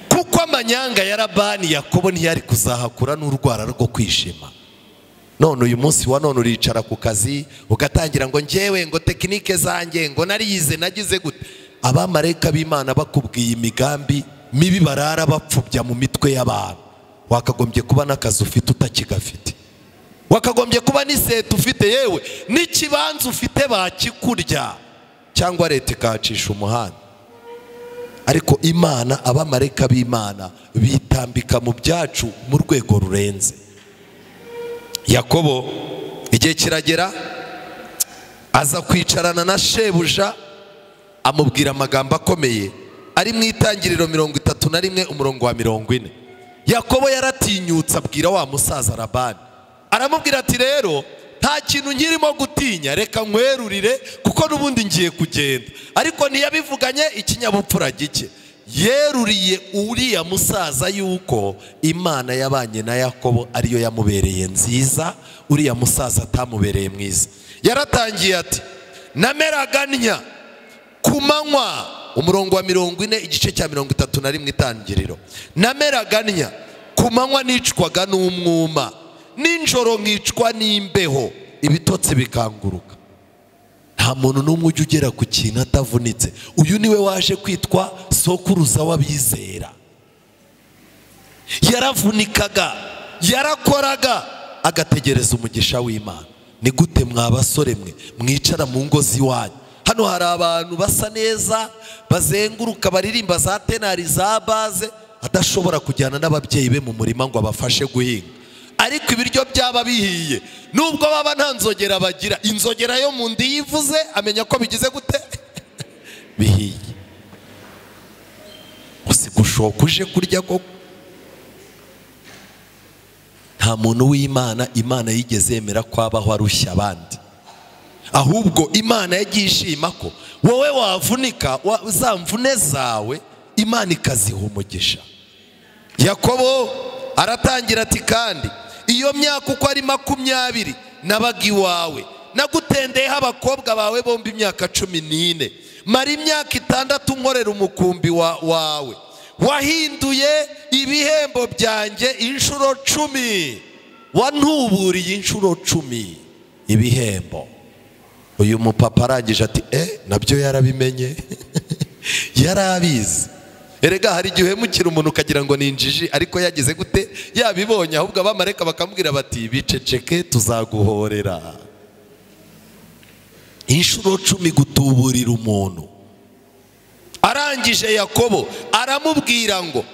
kuko amanyanga ya Labani Yakobo ntiyari kuzahakura n'urwara rwo kwishima. None uyu munsi wa none uricara ku kazi ugatangira ngo njyewe ngo tekinike zanjye ngo narize nagize gute. Abamarayika b'Imana bakubwiye imigambi mibi barara bapfubya mu mitwe y'abantu. Wakagombye kuba n'akazi ufite utakigafite, wakagombye kuba n'iseta ufite, yewe n'ikibanza ufite bakikurya cyangwa leta ikacisha umuhanda. Ariko Imana, abamarayika b'Imana bitambika mu byacu mu rwego rurenze. Yakobo igihe kiragera aza kwicarana na shebuja, amubwira amagambo akomeye ari mu itangiriro 31 umurongo wa 40. Yakobo yaratinyutse abwira wa musaza Labani, aramubwira ati rero nta kintu nkirimo gutinya, reka nkwerurire kuko n'ubundi ngiye kugenda. Ariko ntiyabivuganye ikinyabupfura gike, yeruriye uriya musaza yuko Imana yabanye na Yakobo ariyo yamubereye nziza, uriya musaza atamubereye mwiza. Yaratangiye ati nameraga ntya ku manywa umurongo wa 40 igice cya 31 itangiriro. Nameraga ntya, ku manywa nicwaga n'umwuma, ninjoro nkicwa n'imbeho, ibitotsi bikanguruka. Nta muntu n'umwe ujya ugera ku kintu atavunitse. Uyu niwe waje kwitwa sokuruza w'abizera. Yaravunikaga, yarakoraga, agategereza umugisha w'Imana. Ni gute mwa basore mwe mwicara mu ngo z'iwanyu? Hano hari abantu basa neza bazenguruka baririmba za tenari za baze, adashobora kujyana n'ababyeyi be mu murima ngo abafashe guhinga, ariko ibiryo byaba bihiye, nubwo baba nta nzogera bagira, inzogera yo mu ndi yivuze amenya ko bigize gute bihiye. Usigushoka uje kurya koko. Nta muntu w'Imana Imana yigeze yemera ko abaho arushya abandi, ahubwo Imana yagiye ishima ko wowe wavunika za mvune zawe Imana ikaziha umugisha. Yakobo aratangira ati kandi iyo myaka uko ari 20 nabaga iwawe, nagutendeyeho abakobwa bawe bombi imyaka 14, mara imyaka 6 nkorera umukumbi wawe, wahinduye ibihembo byanjye inshuro 10, wantuburiye inshuro 10 ibihembo. Uyu mupapa arangije ati nabyo yarabimenye. Yarabizi. Erega hari igihe uhemukira umuntu ukagira ngo ni injiji, ariko yagize gute yabibonye, ahubwo abamareka bakamubwira bati biceceke tuzaguhorera. Inshuro 10 gutuburira umuntu. Arangije Yakobo aramubwira ngo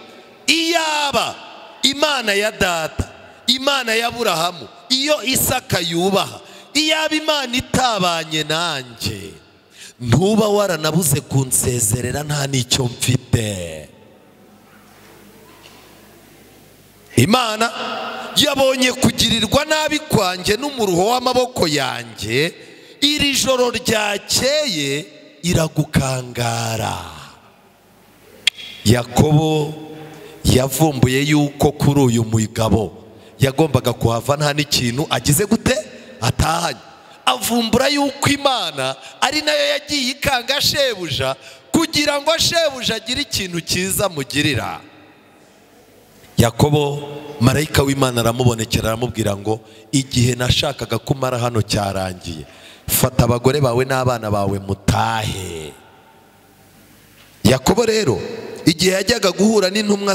iyaba Imana ya data, Imana ya Aburahamu, iyo Isaka yubaha, iyaba Imana itabanye nanjye, ntuba waranabuze kunsezerera nta n'icyo mfite. Imana yabonye kugirirwa nabi kwanjye n'umuruho w'amaboko yanjye, iri joro ryakeye iragukangara. Yakobo yavumbuye yuko kuri uyu mugabo yagombaga kuhava nta n'ikintu agize gute atahanye. Avumbura yuko Imana ari nayo yagiye ikanga shebuja kugira ngo shebuja agire ikintu cyiza mugirira. Yakobo marayika w'Imana aramubonekera aramubwira ngo igihe nashakaga kumara hano cyarangiye, fata abagore bawe n'abana bawe mutahe. Yakobo rero igihe yajyaga guhura n'intumwa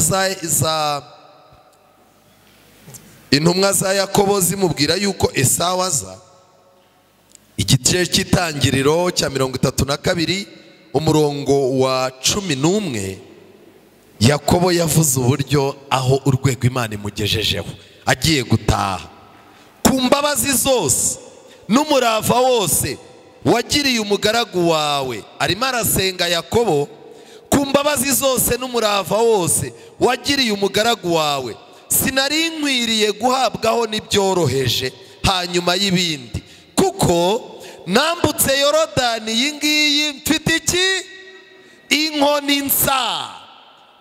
za Yakobo zimubwira yuko Esawu aza, igice cy'itangiriro cya 32 umurongo wa 11, Yakobo yavuze uburyo aho urwego Imana imugejejeho agiye gutaha. Ku mbabazi zose n'umurava wose wagiriye umugaragu wawe, arimo arasenga Yakobo, ku mbabazi zose n'umurava wose wagiriye umugaragu wawe, sinari nkwiriye guhabwaho n'ibyoroheje hanyuma y'ibindi, kuko nambutse Yorodani iyi ngiyi mfite iki? Inkoni nsa,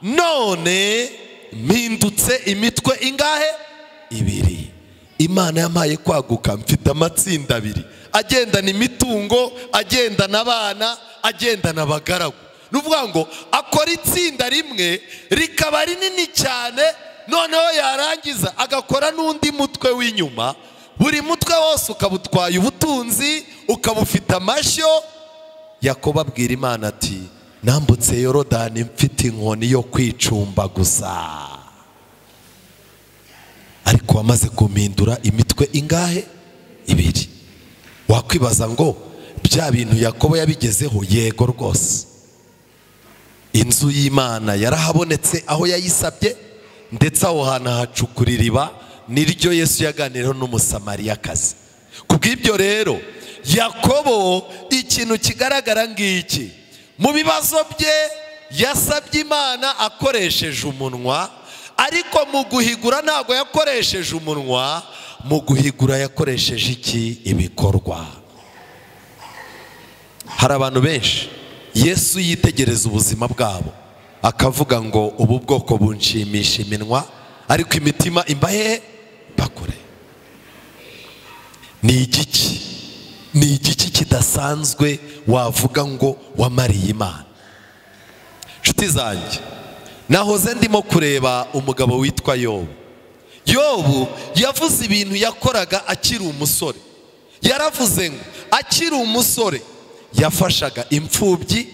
none mpindutse imitwe ingahe? 2. Imana yampaye kwaguka, mfite amatsinda 2 agendana imitungo, agendana abana, agendana abagaragu. Nuvuga ngo akora itsinda rimwe rikaba rinini cyane, noneho yarangiza agakora n'undi mutwe w'inyuma. Buri mutwe wose ukabutwaye ubutunzi, ukabufite amashyo. Yakobo abwira Imana ati nambutse Yorodani mfite inkoni yo kwicumba gusa, ariko wamaze kumpindura imitwe ingahe? 2. Wakwibaza ngo bya bintu Yakobo yabigezeho? Yego rwose, inzu y'Imana yarahabonetse aho yayisabye, ndetse aho hantu hacukura iriba niryo Yesu yaganiriyeho n'Umusamariyakazi. Kubw'ibyo rero Yakobo ikintu kigaragara ngiki, mu bibazo bye yasabye Imana akoresheje umunwa, ariko mu guhigura ntabwo yakoresheje umunwa, mu guhigura yakoresheje iki? Ibikorwa. Hari abantu benshi Yesu yitegereza ubuzima bwabo akavuga ngo ubu bwoko bunshimisha iminwa, ariko imitima imbahe bakure. Ni igiki? Ni igiki kidasanzwe wavuga ngo wamariye Imana? Nshuti zanjye, nahoze ndimo kureba umugabo witwa Yobu. Yobu yavuze ibintu yakoraga akiri umusore. Yaravuze ngo akiri umusore yafashaga imfubyi,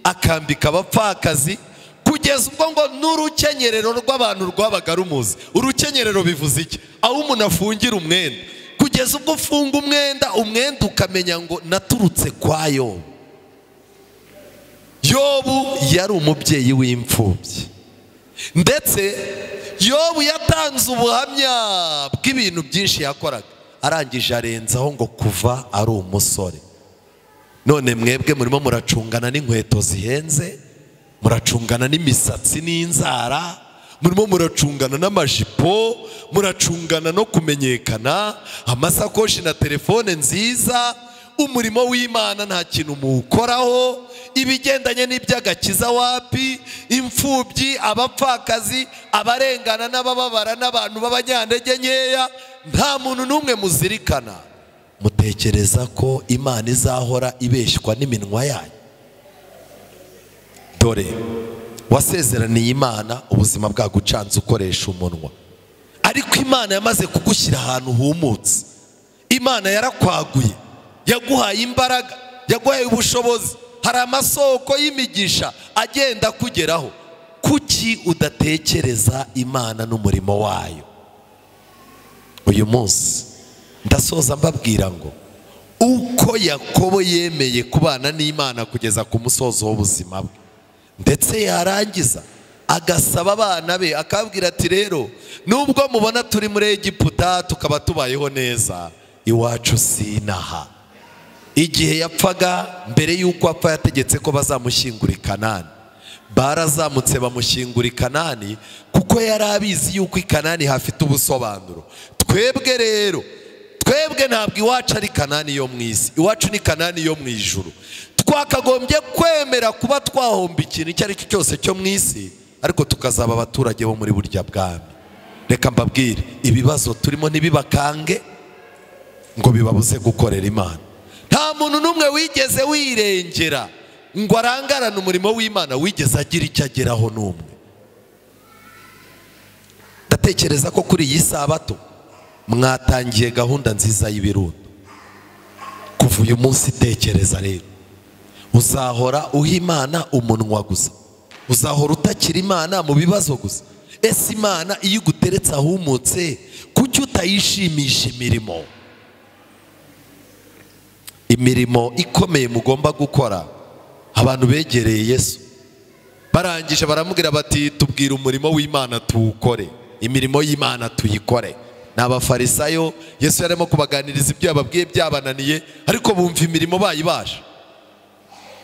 akambika abapfakazi, kugeza ubwo ngo n'urukenyerero rw'abantu rwabaga rumuzi. Urukenyerero bivuze iki? Aho umuntu afungira umwenda. Kugeza ubwo ufunga umwenda, umwenda ukamenya ngo naturutse kwa Yobu. Yobu yari umubyeyi w'imfubyi, ndetse Yobu yatanze ubuhamya bw'ibintu byinshi yakoraga. Arangije arenzaho ngo kuva ari umusore. None mwebwe murimo muracungana n'inkweto zihenze, muracungana n'imisatsi n'inzara, murimo muracungana n'amajipo, muracungana no kumenyekana, amasakoshi na telefone nziza. Umurimo w'Imana nta kintu muwukoraho, ibigendanye n'iby'agakiza wapi, imfubyi, abapfakazi, abarengana n'abababara n'abantu b'abanyantege nkeya, nta muntu n'umwe muzirikana. Mutekereza ko Imana izahora ibeshywa n'iminwa yanyu? Dore wasezeraniye Imana ubuzima bwagucanze ukoresha umunwa, ariko Imana yamaze kugushyira ahantu humutse. Imana yarakwaguye, yaguhaye imbaraga, yaguhaye ubushobozi, hari amasoko y'imigisha agenda kugeraho. Kuki udatekereza Imana n'umurimo wayo? Uyu munsi ndasoza mbabwira ngo uko Yakobo yemeye kubana n'Imana kugeza ku musozo w'ubuzima bwe, ndetse yarangiza agasaba abana be akabwira ati rero nubwo mubona turi muri Egiputa tukaba tubayeho neza, iwacu sinaha. Igihe yapfaga, mbere y'uko apfa yategetse ko bazamushyingura i Kanani. Barazamutse bamushyingura i Kanani kuko yari abizi yuko i Kanani hafite ubusobanuro. Twebwe rero, twebwe ntabwo iwacu ari Kanani yo mu isi, iwacu ni Kanani yo mu ijuru. Twakagombye kwemera kuba twahomba ikintu icyo ari cyo cyose cyo mu isi, ariko tukazaba abaturage bo muri burya bwami. Reka mbabwire, ibibazo turimo ntibibakange ngo bibabuze gukorera Imana. Nta muntu n'umwe wigeze wirengera ngo arangarane umurimo w'Imana wigeze agira icyo ageraho n'umwe. Ndatekereza ko kuri iyi sabato mwatangiye gahunda nziza y'ibirundo. Kuva uyu munsi tekereza rero, uzahora uha Imana umunwa gusa, uzahora utakira Imana mu bibazo gusa. Ese Imana iyo iguteretse ahumutse, kuki utayishimisha imirimo? Imirimo ikomeye mugomba gukora. Abantu begereye Yesu barangije baramubwira bati tubwire umurimo w'Imana tuwukore, imirimo y'Imana tuyikore. Ni abafarisayo, Yesu yarimo kubaganiriza ibyo yababwiye byabananiye, ariko bumva imirimo bayibasha.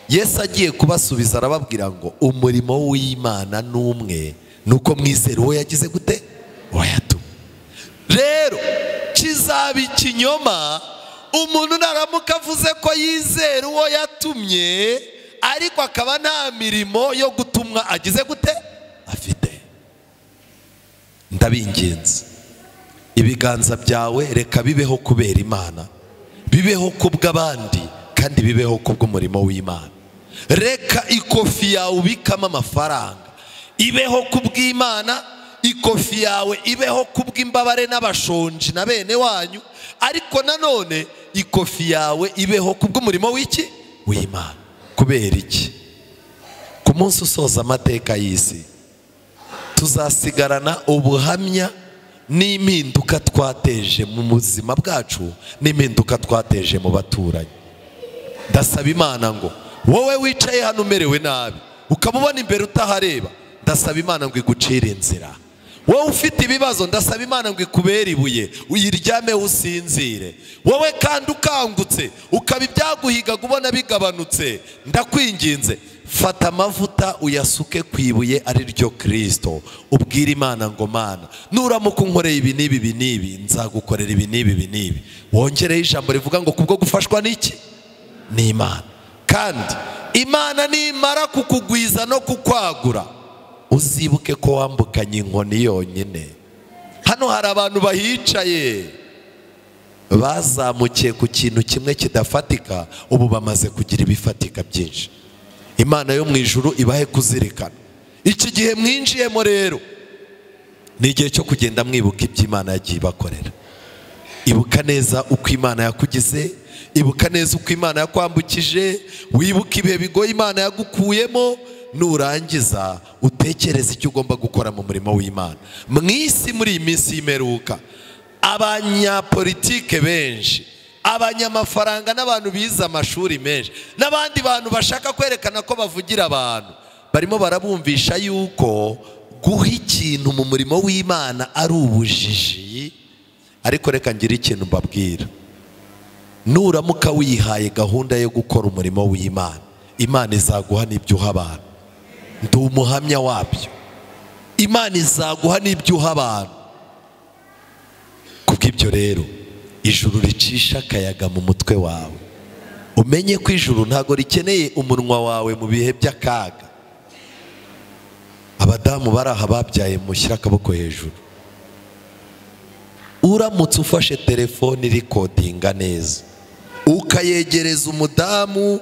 Yesu agiye kubasubiza arababwira ngo umurimo w'Imana n'umwe, nuko mwizera uwo yagize gute? Wayatumye. Rero kizaba ikinyoma umuntu naramuka avuze ko yizera uwo yatumye, ariko akaba nta mirimo yo gutumwa agize gute afite. Ndabinginze, ibiganza byawe reka bibeho kubera Imana, bibeho kubw'abandi, kandi bibeho kubw'umurimo w'Imana. Reka ikofi yawe ubikamo amafaranga ibeho kubw'Imana, ikofi yawe ibeho kubw'imbabare n'abashonji na bene wanyu, ariko nanone ikofi yawe ibeho kubw'umurimo w'iki? W'Imana. Kubera iki? Ku munsi usoza amateka y'isi tuzasigarana ubuhamya n'impinduka twateje mu buzima bwacu, n'impinduka twateje mu baturanyi. Ndasaba Imana ngo wowe wicaye hano umerewe nabi, ukaba ubona imbere utahareba, ndasaba Imana ngo igucire inzira. Wowe ufite ibibazo, ndasaba Imana ngo ikubere ibuye uyiryame usinzire. Wowe kandi ukangutse ukaba ibyaguhigaga ubona bigabanutse, ndakwinginze fata amavuta uyasuke ku ibuye ari ryo Kristo, ubwire Imana ngo Mana nuramuka unkoreye ibi n'ibi ibi n'ibi, nzagukorera ibi n'ibi ibi n'ibi. Wongereho ijambo rivuga ngo kubwo gufashwa n'iki? Ni Imana. Kandi Imana nimara kukugwiza no kukwagura, uzibuke ko wambukanye inkoni yonyine. Hano hari abantu bahicaye bazamukiye ku kintu kimwe kidafatika, ubu bamaze kugira ibifatika byinshi. Imana yo mu ijuru ibahe kuzirikana. Iki gihe mwinjiyemo rero ni igihe cyo kugenda mwibuka ibyo Imana yagiye ibakorera. Ibuka neza uko Imana yakugize, ibuka neza uko Imana yakwambukije, wibuke ibihe bigoye Imana yagukuyemo. Nurangiza utekereze icyo ugomba gukora mu murimo w'Imana. Mu isi muri iyi minsi y'imperuka, abanyapolitike benshi, abanyamafaranga n'abantu bize amashuri menshi, n'abandi bantu bashaka kwerekana ko bavugira abantu, barimo barabumvisha yuko guha ikintu mu murimo w'Imana ari ubujiji. Ariko reka ngire ikintu mbabwira, nuramuka wihaye gahunda yo gukora umurimo w'Imana, Imana izaguha n'ibyo uha abantu. Ndi umuhamya wabyo. Imana izaguha n'ibyo uha abantu. Kubw'ibyo rero, ijuru ricisha akayaga mu mutwe wawe, umenye ko ijuru ntago rikeneye umunwa wawe mu bihe by'akaga. Abadamu bari aha babyaye, mushyira akaboko hejuru. Uramutse ufashe telefone irikodinga neza, ukayegereza umudamu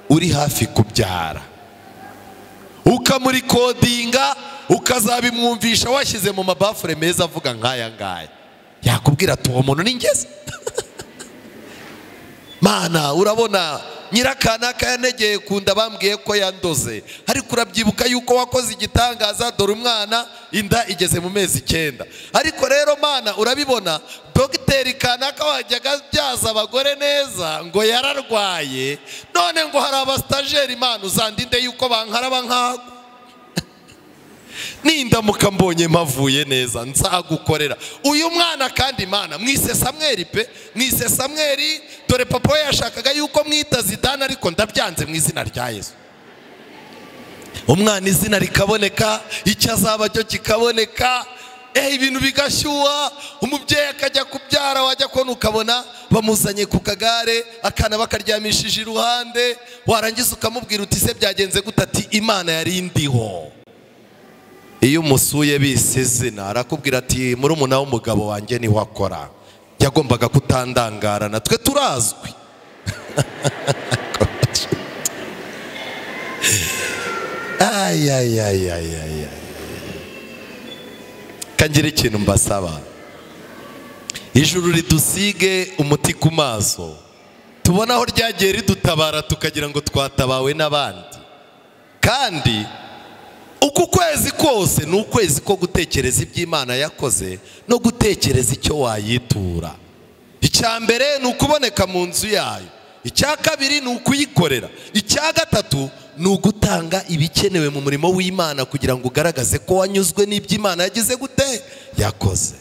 uri hafi kubyara, ukamurikodinga, ukazabimwumvisha washyize mu mabafure meza avuga nk'aya ngaya, yakubwira ati uwo muntu ni ngeze. Mana, urabona nyirakanaka yanegeye kunda, bambwiye ko yandoze, ariko urabyibuka yuko wakoze igitangaza, dore umwana inda igeze mu mezi 9. Ariko rero Mana, urabibona dogiteri kanaka wajyaga abyaza abagore neza ngo yararwaye, none ngo hari abastajeri, Mana uzandinde yuko bankaraba nkago. Nindamuka mbonye mpavuye neza nzagukorera uyu mwana. Kandi Mana, mwise Samweli pe, mwise Samweli, dore papa we yashakaga yuko mwita Zidane, ariko ndabyanze mu izina rya Yesu. Umwana izina rikaboneka, icyo azaba cyo kikaboneka, ibintu bigashyuha, umubyeyi akajya kubyara, wajya kubona ukabona bamuzanye ku kagare, akana bakaryamishije iruhande, warangiza ukamubwira uti se byagenze gute? Ati Imana yari indiho. Iyo umusuye bise izina, arakubwira ati murumuna w'umugabo wanjye niho akora, yagombaga kutandangarana, twe turazwi. Ay. Kangira ikintu mbasaba, ijuru ridusige umuti ku maso, tubona aho ryagiye ridutabara tukagira ngo twatabawe n'abandi. Kandi uku kwezi kose ni ukwezi ko gutekereza iby'Imana yakoze no gutekereza icyo wayitura. Icya mbere ni ukuboneka mu nzu yayo, icya kabiri ni ukuyikorera, icya gatatu ni ugutanga ibikenewe mu murimo w'Imana kugira ngo ugaragaze ko wanyuzwe n'iby'Imana yagize gute yakoze.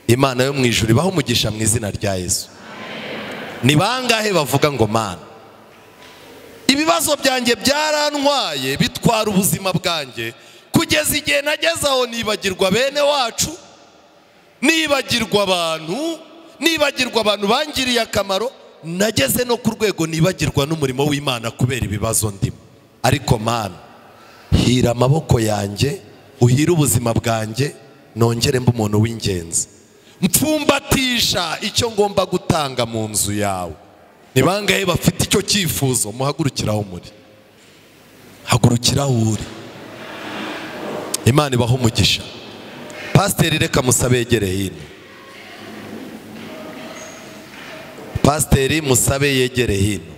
Imana yo mu ijuru ibahe umugisha mu izina rya Yesu. Ni bangahe bavuga ngo Mana, ibibazo byanjye byarantwaye, bitwara ubuzima bwanjye, kugeza igihe nageze aho nibagirwa bene wacu, nibagirwa abantu, nibagirwa abantu bangiriye akamaro, nageze no ku rwego nibagirwa n'umurimo w'Imana kubera ibibazo ndimo. Ariko Mana, hira amaboko yanjye, uhire ubuzima bwanjye, nongere mbe umuntu w'ingenzi, mpfumbatisha icyo ngomba gutanga mu nzu yawe. Ni bangahe bafite icyo cyifuzo? Muhagurukiraho muri, hagurukiraho uri. Imana ibahe umugisha. Pasiteri reka musabe yegere hino. Pasiteri musabe yegere hino.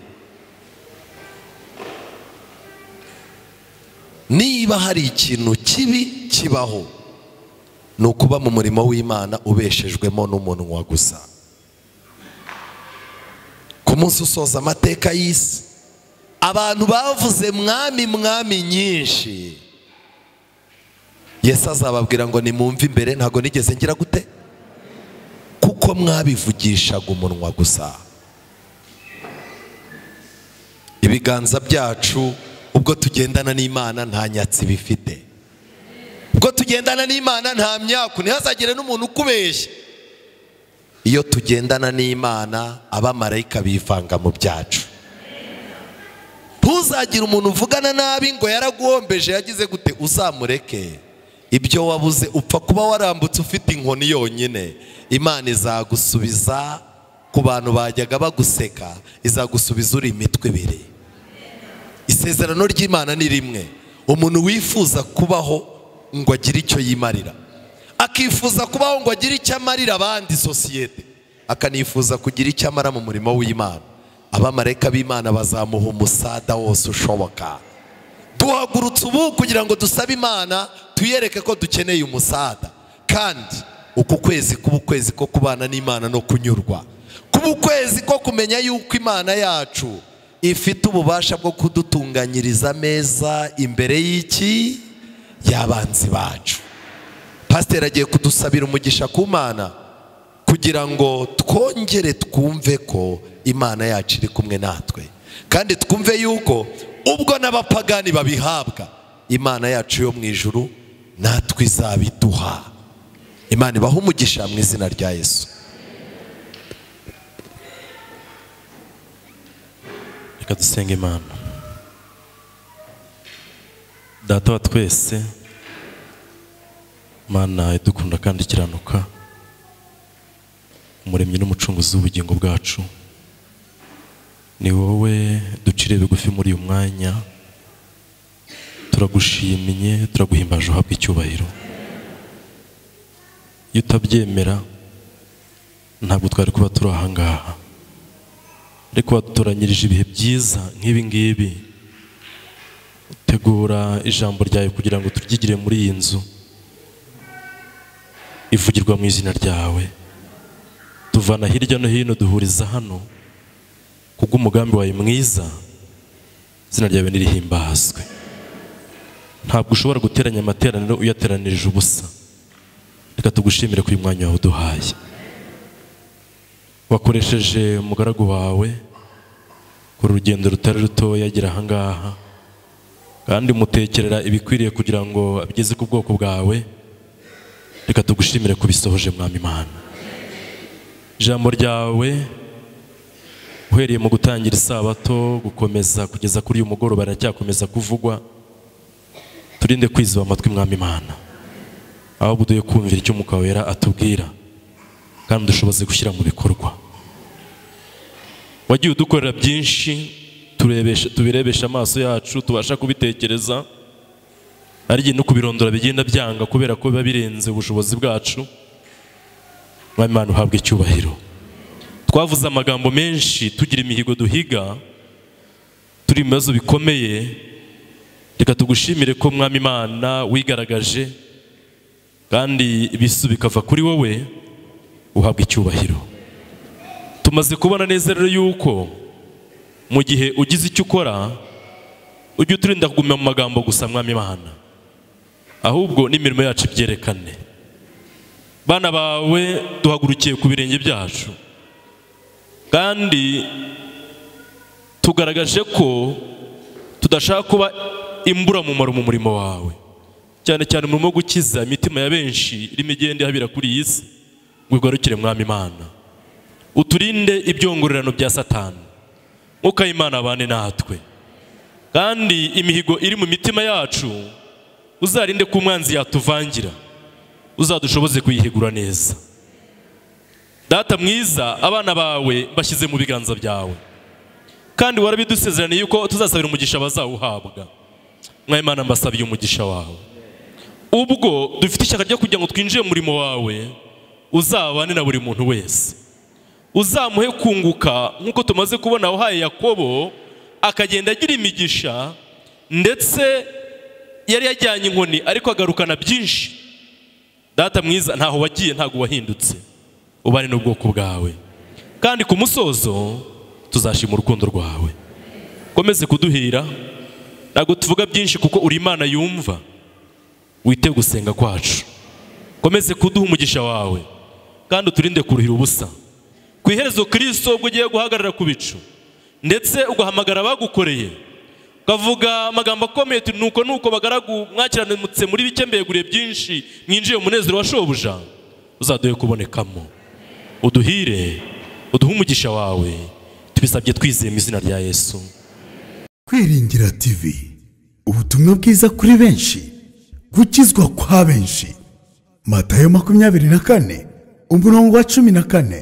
Niba hari ikintu kibi kibaho, ni ukuba mu murimo w'Imana ubeshejwemo n'umunwa gusa. Ku munsi usoza amateka y'isi, abantu bavuze mwami mwami nyinshi, Yesu azababwira ngo nimumve imbere, ntago nigeze ngira gute, kuko mwabivugishaga umunwa gusa. Ibiganza byacu ubwo tugendana n'Imana nta nyatsi bifite, ubwo tugendana n'Imana nta myaku, ntihazagire n'umuntu ukubeshya. Iyo tugendana n'Imana abamarayika bivanga mu byacu. Ntuzagire umuntu uvugana nabi ngo yaraguhombeje yagize gute, uzamureke. Ibyo wabuze upfa kuba warambutse ufite inkoni yonyine, Imana izagusubiza ku bantu bajyaga baguseka, izagusubiza uri imitwe ibiri. Isezerano ry'Imana ni rimwe. Umuntu wifuza kubaho ngo agire icyo yimarira, akifuza kubaho ngo agire icyo amarira abandi sosiyete, akanifuza kugira icyo amara mu murimo w'Imana, abamarayika b'Imana bazamuha umusada wose ushoboka. Duhagurutse ubu kugira ngo dusabe Imana tuyereke ko dukeneye umusada. Kandi uku kwezi kuba ukwezi ko kubana n'Imana no kunyurwa, kuba ukwezi ko kumenya yuko Imana yacu ifite ububasha bwo kudutunganyiriza ameza imbere y'iki y'abanzi bacu. Pasiteri agiye kudusabira umugisha ku Mana kugira ngo twongere twumve ko Imana yacu iri kumwe natwe, kandi twumve yuko ubwo n'abapagani babihabwa, Imana yacu yo mu ijuru natwe izabiduha. Imana ibahe umugisha mu izina rya Yesu. Reka dusenge Imana. Data wa twese, Mana idukunda kandi ikiranuka, umuremyi n'umucunguzi w'ubugingo bwacu, ni wowe ducire bigufi muri uyu mwanya. Turagushimye, turaguhimbaje, uhabwa icyubahiro. Iyo utabyemera ntabwo twari kuba turi aha ngaha, ariko wadutoranyirije ibihe byiza nk'ibi ngibi, utegura ijambo ryawe kugira ngo turyigire muri iyi nzu ivugirwa mu izina ryawe. Tuvana hirya no hino duhuriza hano kubw'umugambi wawe mwiza, izina ryawe nirihimbazwe. Ntabwo ushobora guteranya amateraniro uyateranirije ubusa. Reka tugushimire kuri mwanya wawe uduhaye. Wakoresheje umugaragu wawe ku rugendo rutari ruto yagira aha ngaha, kandi mutekerera ibikwiriye kugira ngo abigeze ku bwoko bwawe. Reka tugushimire kubisohoje Mwami Imana. Ijambo ryawe uhereye mu gutangira isabato gukomeza kugeza kuri uyu mugoroba riracyakomeza kuvugwa. Turinde kwiziba amatwi Mwami Imana, ahubwo duhe kumvira icyo Umwuka Wera atubwira, kandi dushoboze gushyira mu bikorwa. Wagiye udukorera byinshi, tubirebesha amaso yacu, tubasha kubitekereza, ari no kubirondora bigenda byanga kubera ko biba birenze ubushobozi bwacu. Mwami Imana uhabwe icyubahiro. Twavuze amagambo menshi, tugira imihigo duhiga, turi mu bibazo bikomeye. Reka tugushimire ko Mwami Imana wigaragaje, kandi ibisu bikava kuri wowe, uhabwa icyubahiro. Tumaze kubona neza rero yuko mu gihe ugize icyo ukora, ujye uturinda kuguma mu magambo gusa Mwami Imana, ahubwo n'imirimo yacu ibyerekane. Bana bawe duhagurukiye ku birenge byacu, kandi tugaragaje ko tudashaka kuba imburamumaro mu murimo wawe, cyane cyane umurimo wo gukiza imitima ya benshi irimo igenda ihabira kuri iyi si, ngo igarukire Mwami Imana. Uturinde ibyongorerano bya Satani. Mwuka w'Imana abane natwe, kandi imihigo iri mu mitima yacu uzarinde ko umwanzi yatuvangira, uzadushoboze kuyihigura neza. Data mwiza, abana bawe bashyize mu biganza byawe, kandi warabidusezeraniye yuko tuzasabira umugisha bazawuhabwa. Mwami Imana, mbasabiye umugisha wawe. Ubwo dufite ishyaka ryo kugira ngo twinjire mu murimo wawe, uzabane na buri muntu wese, uzamuhe kunguka nk'uko tumaze kubona uhaye Yakobo, akagenda agira imigisha, ndetse yari yajyanye inkoni ariko agarukana byinshi. Data mwiza, ntaho wagiye, ntago wahindutse, ubane n'ubwoko bwawe, kandi ku musozo tuzashima urukundo rwawe. Komeze kuduhira, ntabwo tuvuga byinshi kuko uri Imana yumva, wite gusenga kwacu. Komeze kuduha umugisha wawe, kandi uturinde kuruhira ubusa. Ku iherezo Kristo ubwo ugiye guhagarara ku bicu, ndetse ugahamagara abagukoreye, ukavuga amagambo akomeye, nuko nuko bagaragu mwakiranutse muri bike mbeguriye byinshi, mwinjiye mu munezero wa shobuja, uzaduhe kubonekamo. Uduhire, uduhe umugisha wawe, tubisabye twizeye mu izina rya Yesu. Kwiringira TV, ubutumwa bwiza kuri benshi, gukizwa kwa benshi. Matayo 24 umurongo wa 14.